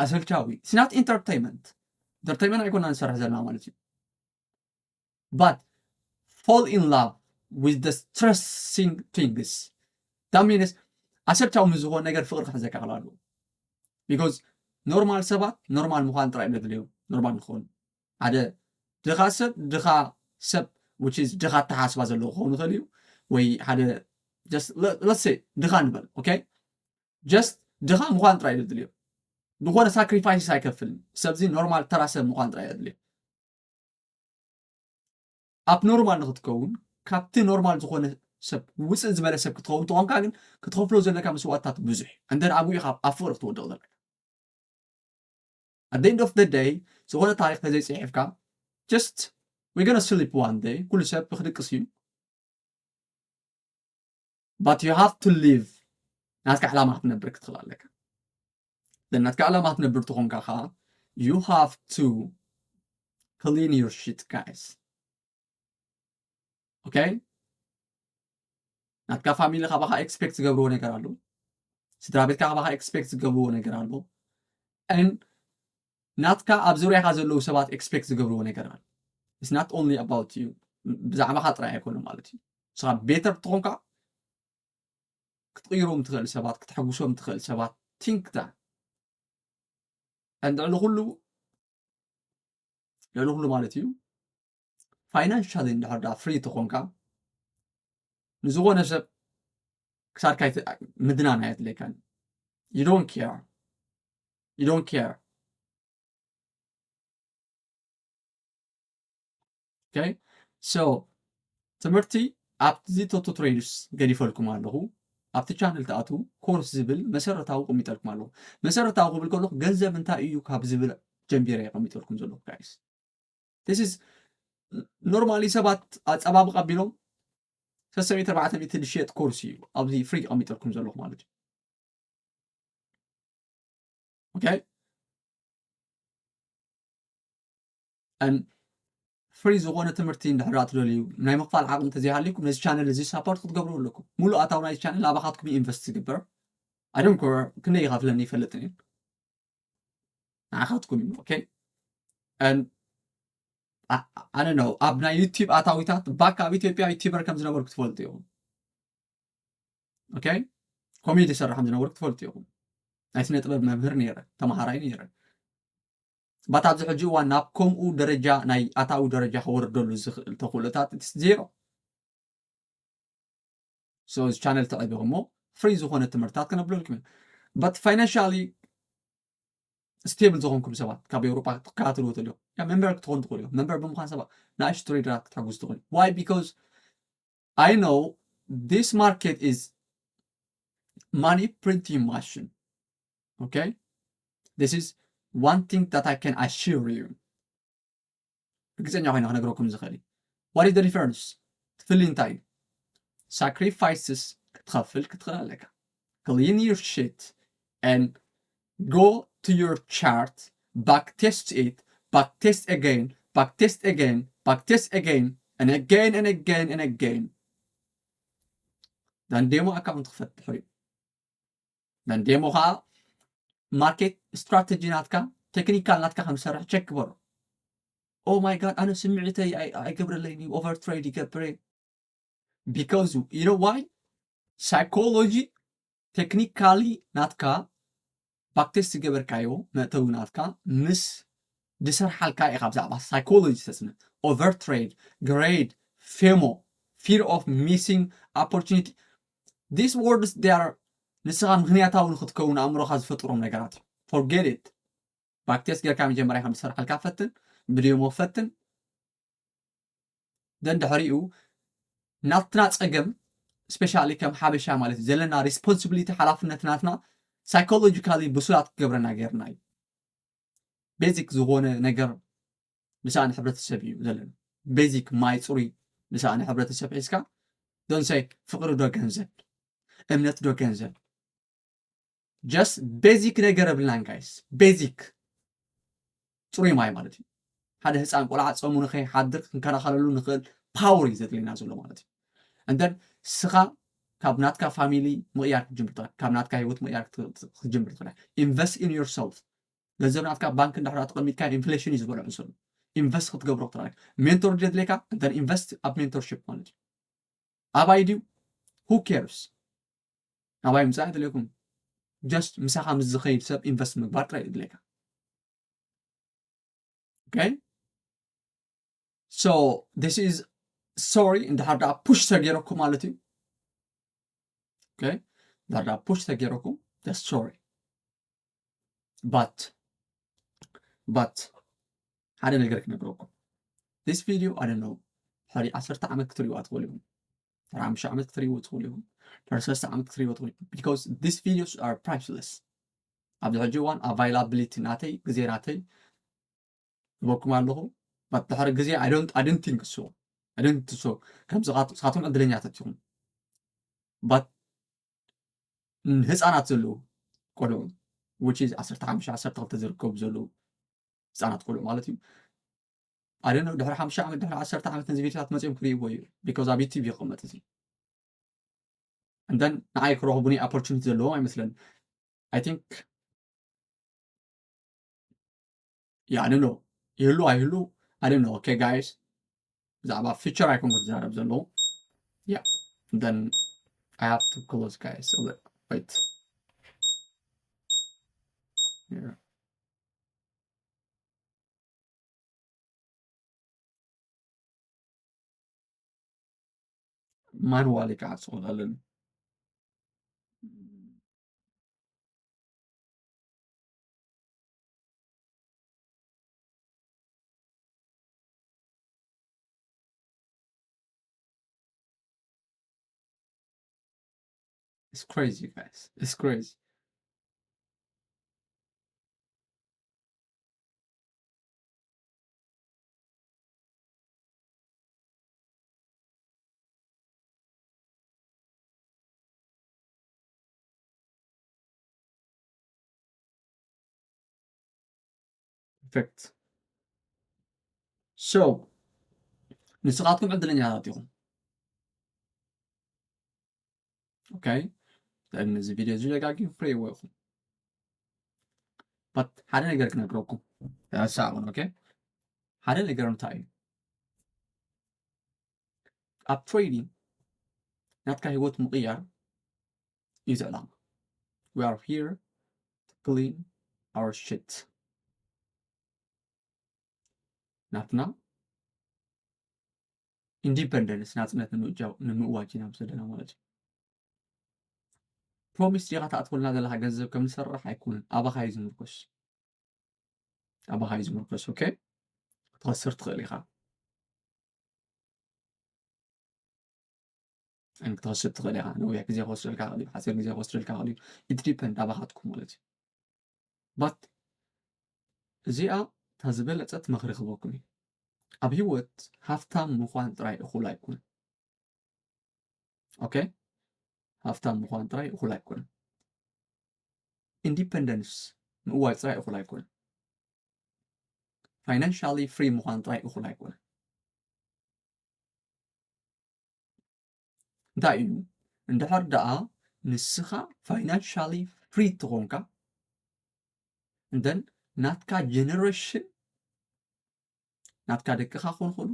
ኣሰልቻዊ it's not entertainment entertainment ኣይኮና ንሰርሕ ዘለና ማለት እዩ but fall in love with the stressing things that means ኣሰልቻዊ ምስ ዝኾነ ነገር ፍቅሪ ክሕዘካ ክእል ኣለዎ because ኖርማል ሰባት ኖርማል ምዃን ጥራይ ዘድልዮም ኖርማል ንኸውን ሓደ ድኻ ሰብ ድኻ ሰብ which is ድኻ ኣተሓስባ ዘለዎ ክኸውን ይኽእል እዩ ወይ ሓደ let's say ድኻ ንበል okay just ድኻ ምዃን ጥራይ ዘድልዮ ዝኾነ sacrifices ኣይከፍልን ሰብዚ ኖርማል ተራ ሰብ ምዃን ጥራይ ዘድልዮ ኣብ ኖርማል ንክትከውን ካብቲ ኖርማል ዝኾነ ሰብ ውፅእ ዝበለ ሰብ ክትኸውን ተኾንካ ግን ክትኸፍሎ ዘለካ መስዋዕትታት ብዙሕ and then ኣብኡ ኢኻ ኣብ ፍቅሪ ክትወድቕ ዘለካ at the end of the day ዝኾነ ታሪክ ተዘይፅሒፍካ just we gonna sleep one day ኩሉ ሰብ ክድቅስ እዩ but you have to live ናትካ ዕላማ ክትነብር ክትኽእል ኣለካ ናትካ ዕላማ ክትነብር ትኾንካ ከዓ you have to clean your shit guys okay ናትካ ፋሚሊ ካባኻ expect ዝገብርዎ ነገር ኣሎ ስድራ ቤትካ ካባኻ expect ዝገብርዎ ነገር ኣሎ and ናትካ ኣብ ዙርያኻ ዘለዉ ሰባት expect ዝገብርዎ ነገር ኣሎ it's not only about you ብዛዕባኻ ጥራይ ኣይኮነ ማለት እዩ ንስኻ better ትኾንካ ክትቕይሮም ትኽእል ሰባት ክትሕጉሶም ትኽእል ሰባት think that and ልዕሊ ኩሉ ልዕሊ ኩሉ ማለት እዩ financially እንድሕር ዳ free ተኾንካ ንዝኾነ ሰብ ክሳድካ ምድናን ኣየድለይካን you don't care you don't care okay so ትምህርቲ ኣብዚ ቶቶ traders ገዲፈልኩም ኣለኹ ኣብቲ channel ትኣትዉ course ዝብል መሰረታዊ ቀሚጠልኩም ኣለኹ መሰረታዊ ክብል ከለኹ ገንዘብ እንታይ እዩ ካብ ዝብል ጀምቢረ የቀሚጠልኩም ዘለኹ guys this is normally ሰባት ኣጸባብቕ ኣቢሎም ሰሰሚት ኣርባዕተ ሚእቲ ዝሽየጥ ኮርስ እዩ ኣብዚ ፍሪ ኣሚጠልኩም ዘለኹ ማለት እዩ። Okay? And free ዝኾነ ትምህርቲ እንድሕር ትደልዩ ናይ ምኽፋል ዓቕሚ እንተዘይሃልዩኩም ነዚ ቻነል እዚ ሳፖርት ክትገብሩ ኣለኩም። ሙሉእ ኣታዊ ናይቲ ቻነል ኣባኻትኩም ኢንቨስት ዝግበር። I don't care ክንደይ ይኸፍለኒ ይፈልጥን እዩ። ንዓኻትኩም እዩ። Okay? And ኣነ ነው ኣብ ናይ ዩቲዩብ ኣታዊታት ባክ ኣብ ኢትዮጵያ ዩቲዩበር ከም ዝነበርኩ ትፈልጡ ኢኹም። Okay? ኮሜዲ ይሰርሕ ከም ዝነበርኩ ትፈልጡ ኢኹም። ናይ ስነ ጥበብ መምህር ነይረ፣ ተመሃራይ ነይረ። ባት ኣብዚ ሕጂ እዋን ናብ ከምኡ ደረጃ ናይ ኣታዊ ደረጃ ከወርደሉ ዝኽእል ተኽእሎታት ዜሮ። So እዚ ቻነል ተዕቢኹሞ ፍሪ ዝኾነ ትምህርትታት ከነብለልኩም ኢና። But financially stable ዝኾንኩም ሰባት ካብ ኤውሮጳ ክትከታተልዎ ትኽእሉ ኢኹም። ያ መንበር ክትኾኑ ትኽእሉ ኢኹም። መንበር ብምዃን ሰባት ንኣሽቱ ትሬደራት ክትሕግዙ ትኽእሉ። Why? Because I know this market is money printing machine. Okay? This is one thing that I can assure you. ርግጸኛ ኮይነ ክነግረኩም ዝኽእል እዩ። What is the difference? ትፍሊ እንታይ እዩ? Sacrifices ክትኸፍል ክትኽእል ኣለካ። Clean your shit and go to your chart, back test it, back test again, back test again, back test again, and again and again and again. Then demo account ክፈት ድሕሪኡ። Then demo ከዓ market strategy ናትካ፣ technical ናትካ ከም ዝሰርሕ check ግበሮ። Oh my God፣ ኣነ ስምዒተይ ኣይ- ኣይገብረለይን እዩ፣ over trade ይገብር እየ። Because you know why? Psychology፣ technically ናትካ ባክቴስት ዝገበርካዮ መእተዊ ናትካ ምስ ዝሰርሓልካ ኢኻ ብዛዕባ psychology ተጽንዕ። Over trade፣ greed፣ ፌሞ፣ fear of missing opportunity, these words they are ንስኻ ምኽንያታዊ ንክትከውን ኣእምሮኻ ዝፈጥሮም ነገራት እዮም። Forget it። ባክቴስት ጌርካ መጀመርያ ከም ዝሰርሓልካ ፈትን፣ ብድሞ ፈትን። Then ድሕሪኡ ናትና ጸገም፣ especially ከም ሓበሻ ማለት እዩ ዘለና responsibility፣ ሓላፍነት ናትና psychologically ብሱላት ክገብረና ጌርና እዩ። ቤዚክ ዝኾነ ነገር ልሳነ ሕብረተሰብ እዩ ዘለና። ቤዚክ ማይ ጽሩይ ልሳነ ሕብረተሰብ ሒዝካ፣ don't say ፍቕሪ ዶ ገንዘብ፣ እምነት ዶ ገንዘብ፣ just basic ነገር የብልናን guys። Basic ጽሩይ ማይ ማለት እዩ። ሓደ ህፃን ቆልዓ ጸሙ ንኸይሓድር ክንከላኸለሉ ንኽእል ፓወር እዩ ዘድልየና ዘሎ ማለት እዩ። And then ንስኻ ካብ ናትካ ፋሚሊ ምቕያር ክትጅምር ትኽእል፣ ካብ ናትካ ህይወት ምቕያር ክት- ክትጅምር ትኽእል። Invest in yourself። ገንዘብ ናትካ ባንክ እንድሕር ተቐሚጥካ ኢንፍሌሽን እዩ ዝበልዖ ዘሎ። ኢንቨስት ክትገብሮ ክትኽእል። ሜንቶር ድዩ የድልየካ? And then invest ኣብ ሜንቶርሺፕ ማለት እዩ። ኣባይ ድዩ? Who cares? ኣባይ ምጻእ የድልየኩም። Just ምሳኻ ምስ ዝኸይድ ሰብ ኢንቨስት ምግባር ጥራይ የድልየካ። Okay? So this is sorry እንድሕር ደኣ ፑሽ ተገይረኩም ማለት እዩ። Okay? እንድሕር ደኣ ፑሽ ተገይረኩም፣ that's sorry. But but ሓደ ነገር ክነግረኩም። This video, I don't know፣ ድሕሪ ዓሰርተ ዓመት ክትሪእዋ ትኽእሉ ኢኹም። ድሕሪ ሓሙሽተ ዓመት ክትሪእዎ ትኽእሉ ኢኹም። ድሕሪ ሰለስተ ዓመት ክትሪእዎ ትኽእሉ ኢኹም። Because these videos are priceless። ኣብዚ ሕጂ እዋን ኣቫይላብሊቲ ናተይ፣ ግዜ ናተይ ሂበኩም ኣለኹ። But ድሕሪ ግዜ I don't I didn't think so. I didn't so ከምዚ ንስኻትኩም ዕድለኛታት ኢኹም። But ንህፃናት ዘለዉ ቆልዑ፣ which is ዓሰርተ ሓሙሽተ ዓሰርተ ክልተ ዝርከቡ ዘለዉ ህፃናት ቆልዑ ማለት እዩ። I don't know፣ ድሕሪ ሓሙሽተ ዓመት፣ ድሕሪ ዓሰርተ ዓመት ነዚ ቪዲዮታት መፅኦም ክርእይዎ እዩ። Because ኣብ ዩቲዩብ ይቕመጥ እዚ። And then ንዓይ ክረኽቡኒ ኦፖርቹኒቲ ዘለዎም ኣይመስለኒ። I think yeah, I don't know። ይህሉ ኣይህሉ፣ I don't know። Okay guys፣ ብዛዕባ ፊቸር ኣይኮንኩ ዝዛረብ ዘለዉ። Yeah, then I have to close, guys. So, wait. Yeah. ማኑዋሊ ክዓጽዎ ኣለኒ። It's crazy, guys. It's crazy. perfect. So ንስኻትኩም ዕድለኛታት ኢኹም። Okay፣ ነዚ ቪድዮ እዚ ደጋጊም ፍሬ ይወይኹም። But ሓደ ነገር ክነግረኩም ሳዕውን። Okay፣ ሓደ ነገር እንታይ እዩ? ኣብ trading ናትካ ህይወት ምቕያር እዩ እቲ ዕላማ። We are here to clean our shit። ናትና independence፣ ናጽነት ንምእጃው፣ ንምእዋጅ ኢና ዘለና ማለት እዩ። ፕሮሚስ ዲኻ ትኣትወልና ዘለኻ ገንዘብ ከም ንሰርሕ ኣይኮነን፣ ኣባኻ እዩ ዝምርኮስ። ኣባኻ እዩ ዝምርኮስ። Okay፣ ክትኸስር ትኽእል ኢኻ። ክትኸስር ትኽእል ኢኻ። ነዊሕ ግዜ ክወስደልካ ይኽእል እዩ፣ ሓፂር ግዜ ክወስደልካ ይኽእል እዩ። It depend ኣባኻትኩም ማለት እዩ። But እዚኣ እታ ዝበለፀት ምኽሪ ክህበኩም እዩ። ኣብ ህይወት ሃፍታም ምዃን ጥራይ እኹል ኣይኮነን። Okay፣ ሃፍታም ምዃን ጥራይ እኹል ኣይኮነን። Independence ምእዋጅ ጥራይ እኹል ኣይኮነን። Financially free ምዃን ጥራይ እኹል ኣይኮነን። እንታይ እዩ? እንድሕር ደኣ ንስኻ financially free ትኾንካ፣ and then ናትካ generation፣ ናትካ ደቅኻ ክኾኑ ይኽእሉ፣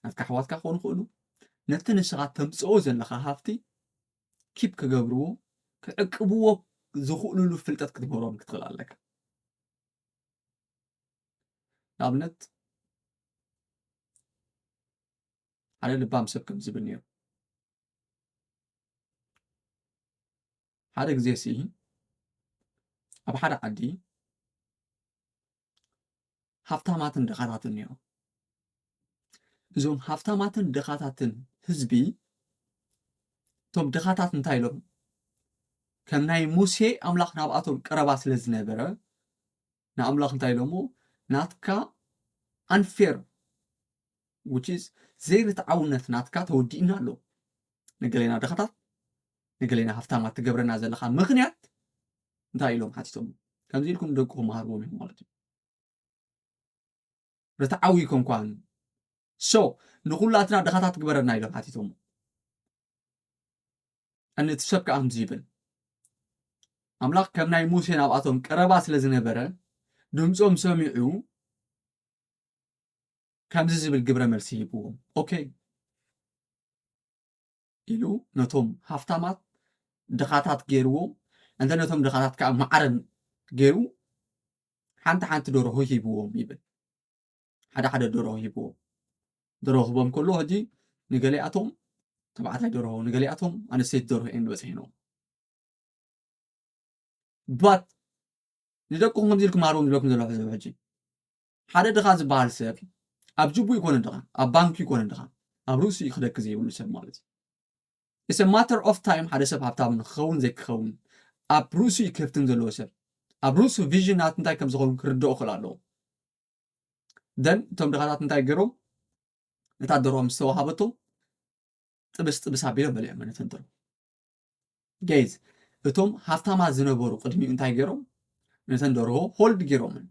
ናትካ ኣሕዋትካ ክኾኑ ይኽእሉ፣ ነቲ ንስኻ ተምጽኦ ዘለኻ ሃፍቲ ኪፕ ክገብርዎ፣ ክዕቅብዎ ዝኽእሉሉ ፍልጠት ክትምህሮም ክትኽእል ኣለካ። ንኣብነት ሓደ ልባም ሰብ ከም ዝብል ነይሩ። ሓደ ግዜ ሲ ኣብ ሓደ ዓዲ ሃፍታማትን ድኻታትን ነይሩ። እዞም ሃፍታማትን ድኻታትን ህዝቢ፣ እቶም ድኻታት እንታይ ኢሎም? ከም ናይ ሙሴ ኣምላኽ ናብኣቶም ቀረባ ስለ ዝነበረ፣ ንኣምላኽ እንታይ ኢሎሞ? ናትካ unfair፣ which is ዘይርትዓውነት ናትካ ተወዲእና ኣሎ። ንገሌና ድኻታት፣ ንገሌና ሃፍታማት ትገብረና ዘለኻ ምኽንያት እንታይ ኢሎም ሓቲቶም? ከምዚ ኢልኩም ደቅኹም መሃርዎም ኢኹም ማለት እዩ። ርትዓዊ ኣይኮንኳን። So ንኹላትና ድኻታት ግበረና ኢሎም ሓቲቶም። እቲ ሰብ ከዓ ከምዚ ይብል፣ ኣምላኽ ከም ናይ ሙሴ ናብኣቶም ቀረባ ስለ ዝነበረ ድምፆም ሰሚዑ ከምዚ ዝብል ግብረ መልሲ ሂብዎም። ኦኬ ኢሉ ነቶም ሃፍታማት ድኻታት ገይርዎም፣ እንተ ነቶም ድኻታት ከዓ ማዕረ ገይሩ ሓንቲ ሓንቲ ደርሆ ሂብዎም ይብል። ሓደ ሓደ ደርሆ ሂብዎም። ደርሆ ክህቦም ከሎ ሕጂ ንገሊኣቶም ተባዕታይ ደርሆ፣ ንገሊኣቶም ኣንስተይቲ ደርሆ እየን ዝበፅሕንኦም። But ንደቅኹም ከምዚ ኢልኩም ሃርዎም ዝብለኩም ዘለኹ ሕዚ ሕጂ ሓደ ድኻ ዝበሃል ሰብ ኣብ ጅቡ ይኮነ ድኻ፣ ኣብ ባንክ ይኮነ ድኻ፣ ኣብ ርእሱ እዩ ክደኪ ዘይብሉ ሰብ ማለት እዩ። It's a matter of time ሓደ ሰብ ሃብታም ንክኸውን ዘይክኸውን ኣብ ርእሱ እዩ ክፍትን ዘለዎ ሰብ፣ ኣብ ርእሱ ቪዥን ናት እንታይ ከም ዝኸውን ክርድኦ ክእል ኣለዎ። ደን እቶም ድኻታት እንታይ ገይሮም? ነታ ደርሆ ምስ ተዋሃበቶም ጥብስ ጥብስ ኣቢሎም በሊዖም ነተን ደርሆ። ገይዝ እቶም ሃፍታማት ዝነበሩ ቅድሚኡ እንታይ ገይሮም? ነተን ደርሆ ሆልድ ገይሮምን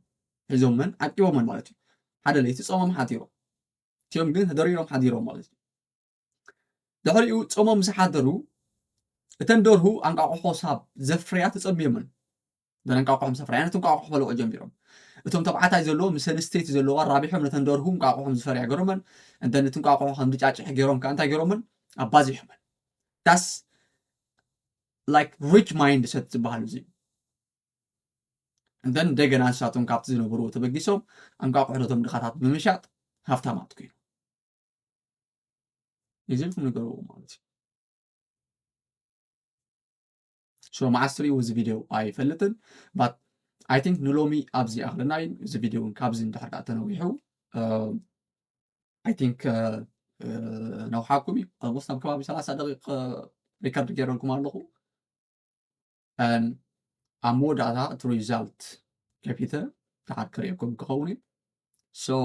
ሒዞምን ዓቂቦምን ማለት እዩ። ሓደ ለይቲ ጾሞም ሓዲሮም እቲኦም ግን ተደሪሮም ሓዲሮም ማለት እዩ። ድሕሪኡ ጾሞም ምስ ሓደሩ እተን ደርሁ ኣንቃቆሖ ሳብ ዘፍርያ ተጸብዮምን ደን ኣንቃቆሖም ሰፍራ ያነት እንቋቆሖ በልዖ ጀሚሮም። እቶም ተባዕታይ ዘለዎ ምስ ኣንስተይቲ ዘለዎ ኣራቢሖም ነተን ደርሁ እንቋቆሖም ዝፈርያ ገሮመን። እንደን እቲ እንቋቆሖ ከም ዝጫጭሕ ገሮም ከኣ እንታይ ገሮመን ኣባዚሖመን። ዳስ ላይክ ሪች ማይንድ ሰት ዝበሃል እዚ። እንደን እንደገና ንሳቶም ካብቲ ዝነበርዎ ተበጊሶም ኣንቋቆሖ ነቶም ድኻታት ብምሻጥ ሃፍታማት ኮይኑ ይዝልኩም ነገርዎ ማለት እዩ። So መዓስ ትሪእዎ እዚ ቪድዮ ኣይፈልጥን። But I think ንሎሚ ኣብዚ ኣኽለና እዩ። እዚ ቪድዮ እውን ካብዚ እንድሕር ደኣ ተነዊሑ I think ነውሓኩም እዩ። Almost ኣብ ከባቢ ሰላሳ ደቂቕ ሪከርድ ገይረልኩም ኣለኹ። ኣብ መወዳእታ እቲ ሪዛልት ከፊተ ድሓር ክርእየኩም ክኸውን እዩ። So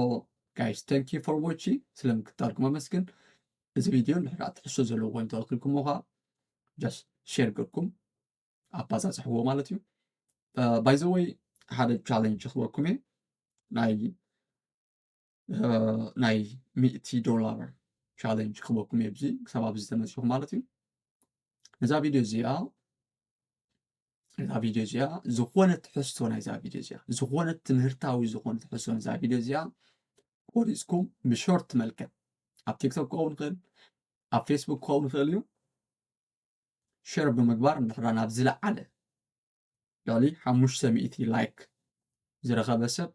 guys thank you for watching፣ ስለ ምክታልኩም ኣመስግን። እዚ ቪድዮ እንድሕር ትሕዝቶ ዘለዎ ኮይኑ ተረኪብኩሞ ከዓ just ሼር ገርኩም ኣባፃፅሕዎ ማለት እዩ። By the way ሓደ ቻለንጅ ክበኩም እየ። ናይ ናይ ሚእቲ ዶላር ቻለንጅ ክበኩም እየ። ብዚ ክሳብ ኣብዚ ተመሲኹ ማለት እዩ። ነዛ ቪድዮ እዚኣ ነዛ ቪድዮ እዚኣ ዝኾነ ትሕዝቶ ናይዛ ቪድዮ እዚኣ ዝኾነ ትምህርታዊ ዝኾነ ትሕዝቶ ናይዛ ቪድዮ እዚኣ ቆሪፅኩም ብሾርት መልክዕ ኣብ ቲክቶክ ክኸውን ይኽእል፣ ኣብ ፌስቡክ ክኸውን ይኽእል እዩ። ሸር ብምግባር እንድሕራ ናብ ዝለዓለ ልዕሊ ሓሙሽተ ሚእቲ ላይክ ዝረኸበ ሰብ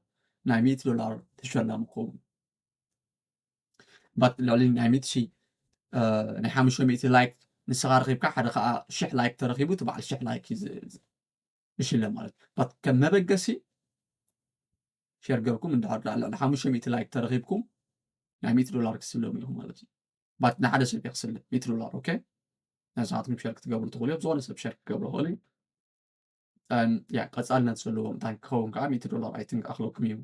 ናይ ሚእቲ ዶላር ተሸላሚ ክኸውን። ባት ልዕሊ ናይ ሚእቲ ሺ ናይ ሓሙሽተ ሚእቲ ላይክ ንስኻ ረኺብካ ሓደ ከዓ ሽሕ ላይክ ተረኺቡ እቲ በዓል ሽሕ ላይክ ይሽለ ማለት እዩ። ባት ከም መበገሲ ሸር ገርኩም እንድሕር ልዕሊ ሓሙሽተ ሚእቲ ላይክ ተረኺብኩም ናይ ሚእቲ ዶላር ክስለሙ ኢኹም ማለት እዩ። ባት ንሓደ ሰብ ይክስለ ሚእቲ ዶላር። ኦኬ፣ ንስኻትኩም ሸር ክትገብሩ ትኽእሉ እዮም። ዝኾነ ሰብ ሸር ክገብሩ ይኽእል እዩ። ያ ቀፃልነት ዘለዎ እንታይ ክኸውን ከዓ ሚእቲ ዶላር ኣይትን ክኣኽለኩም እዩ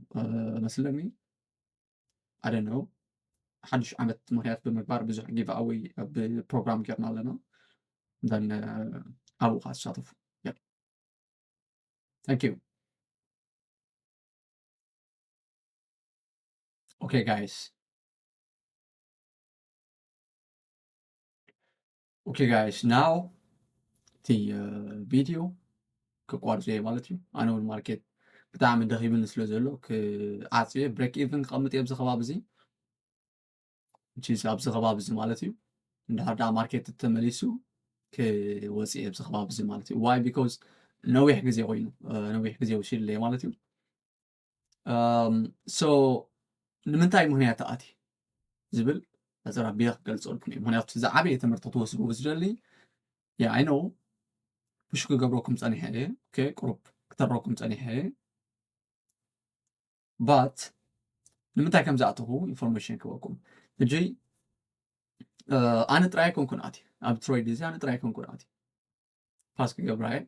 መስለኒ። ኣደነው ሓድሽ ዓመት ምክንያት ብምግባር ብዙሕ ጊቭ ኣወይ ብፕሮግራም ጌርና ኣለና። ን ኣብኡ ከዓ ትሳተፉ። Thank you. Okay, guys. Okay, guys. Now እቲ ቪድዮ ክቋርፅ እየ ማለት እዩ። ኣነ እውን ማርኬት ብጣዕሚ ደኺብኒ ስለ ዘሎ ክዓፅ እየ። ብሬክ ኢቨን ክቐምጥ እየ ኣብዚ ከባቢ እዚ ኣብዚ ከባቢ እዚ ማለት እዩ። እንድሕር ደኣ ማርኬት ተመሊሱ ክወፅእ እየ ኣብዚ ከባቢ እዚ ማለት እዩ። ዋይ ቢኮዝ ነዊሕ ግዜ ኮይኑ ነዊሕ ግዜ ወሲድለይ ማለት እዩ። ሶ ንምንታይ ምክንያት ኣቲ ዝብል ሕፅር ኣቢለ ክገልፀልኩም እዩ። ምክንያቱ ዝዓበየ ትምህርቲ ክትወስድዎ ዝደሊ ያ ኣይ ኖው ፑሽ ክገብረኩም ፀኒሐ እየ። ኦኬ፣ ቁሩብ ክተረኩም ፀኒሐ እየ። ባት ንምንታይ ከም ዝኣተኹ ኢንፎርሜሽን ክበኩም። ሕጂ ኣነ ጥራይ ኣይኮንኩን ኣቲ ኣብ ትሬድ እዚ ኣነ ጥራይ ኣይኮንኩን ኣቲ ፓስ ክገብራ እየ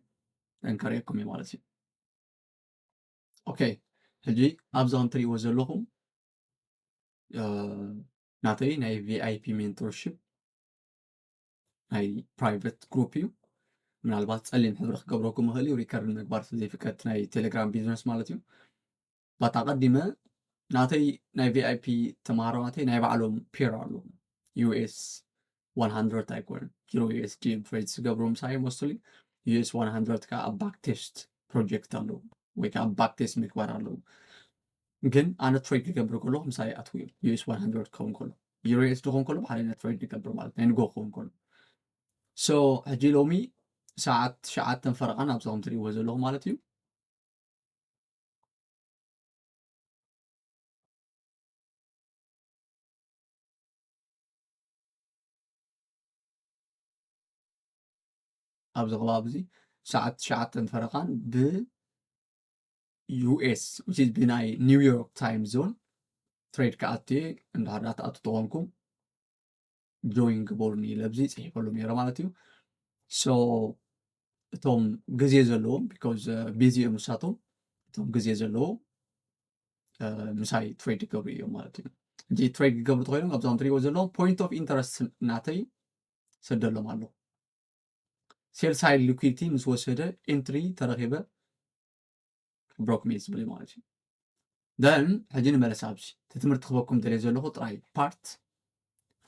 ጠንከረኩም እየ ማለት እዩ። ኦኬ፣ ሕጂ ኣብዚ ከም ትሪእዎ ዘለኹም ናተይ ናይ ቪኣይፒ ሜንቶርሽፕ ናይ ፕራይቨት ግሩፕ እዩ። ምናልባት ፀሊም ሕብሪ ክገብረኩም ይኽእል እዩ ሪከርድ ምግባር ስለዘይፍቀድ ናይ ቴሌግራም ቢዝነስ ማለት እዩ። ባት ኣቐዲመ ናተይ ናይ ቪኣይፒ ተምሃሮ ናተይ ናይ ባዕሎም ፔር ኣለዎም። ዩኤስ ዋን ሃንድረድ ኣይኮነን ኪሎ ዩኤስዲ ትሬድ ዝገብሩ ምሳይ ሞስትሊ ዩኤስ ዋን ሃንድረድ ከዓ ኣብ ባክ ቴስት ፕሮጀክት ኣለዎም ወይ ከዓ ባክ ቴስት ምግባር ኣለዎም። ግን ኣነ ትሬድ ክገብር ከለኹ ምሳይ ኣትዉ እዮም ዩኤስ ዋን ሃንድረድ ክኸውን ከሎ ዩሮ ዩኤስዲ ክኸውን ከሎ ብሓደ ትሬድ ንገብር ማለት ናይ ንጎ ክኸውን ከሎ። ሶ ሕጂ ሎሚ ሰዓት ትሽዓተን ፈረቓን ኣብዚ ከም ትሪእዎ ዘለኹም ማለት እዩ። ኣብዚ ከባቢ እዚ ሰዓት ትሽዓተን ፈረቓን ብ ዩኤስ which is ብናይ ኒውዮርክ ታይም ዞን ትሬድ ክኣቲ እንድሕር ትኣቱ ተኾንኩም ጆይን ግበሩኒ ኢለ ኣብዚ ፅሒፈሎም ነይረ ማለት እዩ። ሶ እቶም ግዜ ዘለዎም ቢኮዝ ቢዚ እዮም ንሳቶም እቶም ግዜ ዘለዎም ምሳይ ትሬድ ይገብሩ እዮም ማለት እዩ። እዚ ትሬድ ክገብሩ ተኮይኖም ኣብዞም ትሪእዎ ዘለዎም ፖይንት ኦፍ ኢንተረስት ናተይ ሰደሎም ኣሎ። ሴል ሳይድ ሊኩዲቲ ምስ ወሰደ ኤንትሪ ተረኪበ ብሮክ ሜት ዝብል ማለት እዩ። ደን ሕጂ ንመለስ ኣብዚ እቲ ትምህርቲ ክበኩም ደልየ ዘለኹ ጥራይ ፓርት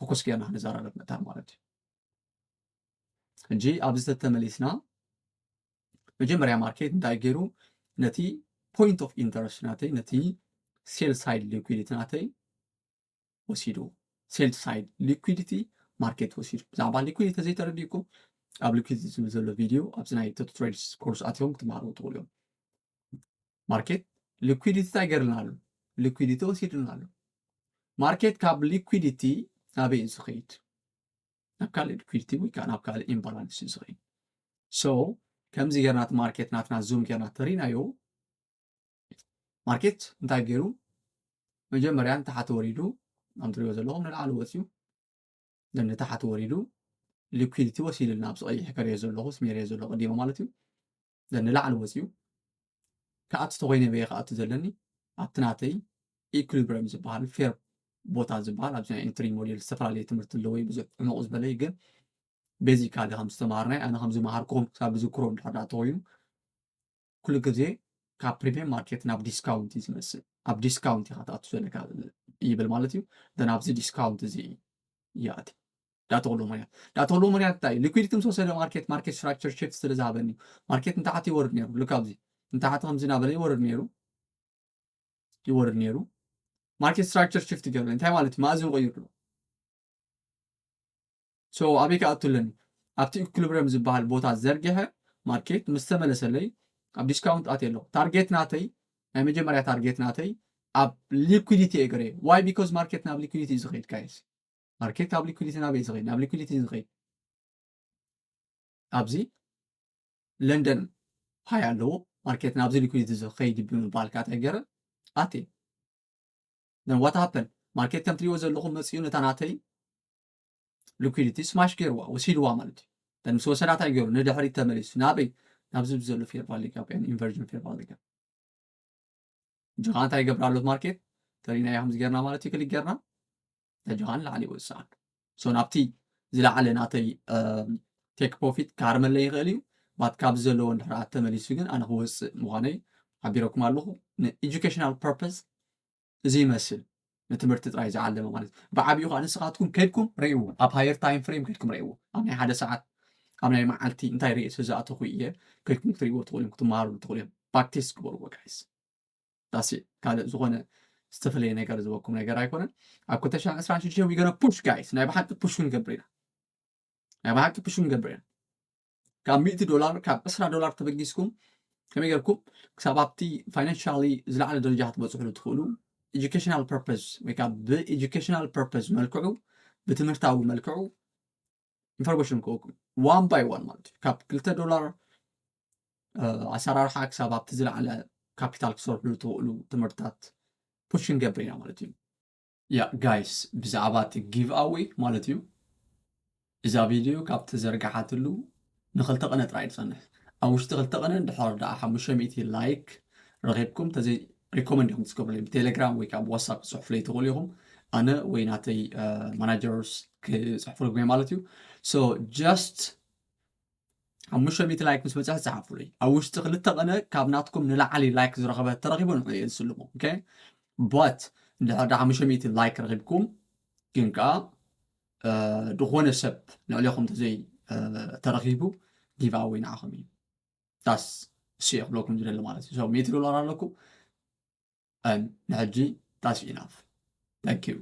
ፎኩስ ጌርና ክንዘራረብ መታን ማለት እዩ። ሕጂ ኣብዚ ተተመሊስና መጀመርያ ማርኬት እንታይ ገይሩ ነቲ ፖይንት ኦፍ ኢንተረስት ናተይ ነቲ ሴል ሳይድ ሊኩዲቲ ናተይ ወሲዱ ሴል ሳይድ ሊኩዲቲ ማርኬት ወሲዱ። ብዛዕባ ሊኩዲቲ ዘይተረዲእኩም ኣብ ሊኩዲቲ ዝብል ዘሎ ቪድዮ ኣብዚ ናይ ቶቶ ትሬድስ ኮርስ ኣትዮም ክትመሃሩ ትኽእሉ እዮም። ማርኬት ሊኩዲቲ እንታይ ገርልና ኣሎ? ሊኩዲቲ ወሲድልና ኣሎ። ማርኬት ካብ ሊኩዲቲ ናበይ እዩ ዝኸይድ? ናብ ካልእ ሊኩዲቲ ወይ ከዓ ናብ ካልእ ኢምባላንስ እዩ ዝኸይድ። ሶ ከምዚ ጌርና እቲ ማርኬት ናትና ዙም ጌርና ተሪናዮ ማርኬት እንታይ ገይሩ መጀመርያ ንታሕቲ ወሪዱ ከም ትሪእዎ ዘለኹም ንላዕሊ ወፅዩ ንታሕቲ ወሪዱ ሊኩዲቲ ወሲድልና ኣብዚ ቀይሕ ከሪኦ ዘለኹ ስሜርዮ ዘለኹ ቀዲሞ ማለት እዩ ንላዕሊ ወፅዩ ክኣቱ ተኮይነ በየ ክኣቱ ዘለኒ ኣብቲ ናተይ ኢኩሊብሪየም ዝበሃል ፌር ቦታ ዝበሃል ኣብዚ ናይ ኤንትሪ ሞዴል ዝተፈላለየ ትምህርቲ ኣለዎ ብዙሕ ዕሙቕ ዝበለ ግን ቤዚካሊ ከም ዝተማሃርናይ ኣነ ከም ዝመሃርኩም ክሳብ ዝክሮ እንድሕር ተኮይኑ ኩሉ ግዜ ካብ premium market ናብ discount እዩ ዝመስል። ኣብ discount ኢኻ ትኣቱ ዘለካ ይብል ማለት እዩ። Then ኣብዚ discount እዚ ይኣቲ። Data volume area፣ data volume area እንታይ እዩ? Liquidity ምስ ወሰደ market፣ market structure shift ስለ ዝሃበኒ እዩ። Market ንታሕቲ ይወርድ ነይሩ። Look ኣብዚ ንታሕቲ ከምዚ እናበለ ይወርድ ነይሩ፣ ይወርድ ነይሩ። Market structure shift ይገብር። እንታይ ማለት እዩ? ማእዝኑ ቀይሩ ኣሎ። So ኣበይ ክኣቱ ኣለኒ? ኣብቲ equilibrium ዝበሃል ቦታ ዘርጊሐ market ምስ ተመለሰለይ ኣብ discount ኣትየ ኣለኹ። Target ናተይ፣ ናይ መጀመርያ target ናተይ ኣብ liquidity እየ ገረየ። Why? Because market ናብ liquidity እዩ ዝኸይድ guys። Market ካብ liquidity ናበይ እዩ ዝኸይድ? ናብ liquidity እዩ ዝኸይድ። ኣብዚ London high ኣለዎ፣ market ናብዚ liquidity ዝኸይድ እዩ ብምባል ከዓ እንታይ ገረ? ኣትየ። Then what happened? Market ከም ትሪእዎ ዘለኹም መፂኡ ነታ ናተይ liquidity smash ገይርዋ፣ ወሲድዋ ማለት እዩ። Then ምስ ወሰዳ እንታይ ገይሩ? ንድሕሪት ተመሊሱ። ናበይ? ናብዚ ዘሎ fair value gap፣ inversion fair value gap። ሕጂ ከዓ እንታይ ይገብር ኣሎ market? ተሪእናዮ ከምዚ ጌርና ማለት እዩ፣ click ጌርና ሕጂ ከዓ ንላዕሊ ይወፅእ ኣሎ። So ናብቲ ዝለዓለ ናተይ take profit ክሃርመለይ ይኽእል እዩ። But ካብዚ ዘለዎ እንድሕር ተመሊሱ ግን ኣነ ክወፅእ ምዃነይ ሓቢረኩም ኣለኹ። ን educational purpose እዚ ይመስል፣ ንትምህርቲ ጥራይ ዝዓለመ ማለት እዩ። ብዓብዩ ከዓ ንስኻትኩም ከድኩም ርእይዎ፣ ኣብ higher time frame ከድኩም ርእይዎ። ኣብ ናይ ሓደ ሰዓት፣ ኣብ ናይ መዓልቲ እንታይ ርእየ ስለ ዝኣተኹ እየ፣ ከድኩም ክትርእይዎ ትኽእሉ እዮም፣ ክትመሃሩ ትኽእሉ እዮም። Practice ግበርዎ guys። That's it። ካልእ ዝኾነ ዝተፈለየ ነገር ዝበኩም ነገር ኣይኮነን። ኣብ ክልተ ሽሕን ዕስራን ሽዱሽተን we gonna push guys። ናይ ብሓቂ push ክንገብር ኢና። ናይ ብሓቂ push ክንገብር ኢና። ካብ ሚእቲ ዶላር፣ ካብ ዕስራ ዶላር ተበጊስኩም ከመይ ጌርኩም ክሳብ ኣብቲ financially ዝለዓለ ደረጃ ክትበፅሕሉ ትኽእሉ? Educational purpose ወይ ከዓ ብ educational purpose መልክዑ፣ ብትምህርታዊ መልክዑ information ክወኩም one by one ማለት እዩ። ካብ ክልተ ዶላር ኣሰራርሓ ክሳብ ኣብቲ ዝለዓለ ካፒታል ክሰርሕሉ ትኽእሉ ትምህርትታት push ክንገብር ኢና ማለት እዩ። ያ guys፣ ብዛዕባ እቲ give away ማለት እዩ፣ እዛ ቪድዮ ካብ ተዘርግሓትሉ ንክልተ ቀነ ጥራይ ትጸንሕ። ኣብ ውሽጢ ክልተ ቀነ እንድሕር ደኣ ሓሙሽተ ሚእቲ like ረኺብኩም፣ ተዘይ recommend ኢኹም ትገብሩለይ፣ ብቴሌግራም ወይ ከዓ ብዋትሳፕ ክጽሕፉለይ ትኽእሉ ኢኹም። ኣነ ወይ ናተይ managers ክጽሕፉልኩም እዮም ማለት እዩ። So just ሓሙሽተ ሚእቲ like ምስ በጽሐ ጸሓፉለይ። ኣብ ውሽጢ ክልተ ቀነ ካብ ናትኩም ንላዕሊ like ዝረኸበ ተረኺቡ ንዕኡ እየ ዝስልሞ። Okay? But እንድሕር ደኣ ሓሙሽተ ሚእቲ like ረኺብኩም ግን ከኣ ዝኾነ ሰብ ንዕሌኹም ተዘይ ተረኺቡ give away ንዓኹም እዩ። ዳስ እሱ እየ ክብለኩም ዝደሊ ማለት እዩ። So ሚእቲ ዶላር ኣለኩም። ንሕጂ that's enough። Thank you።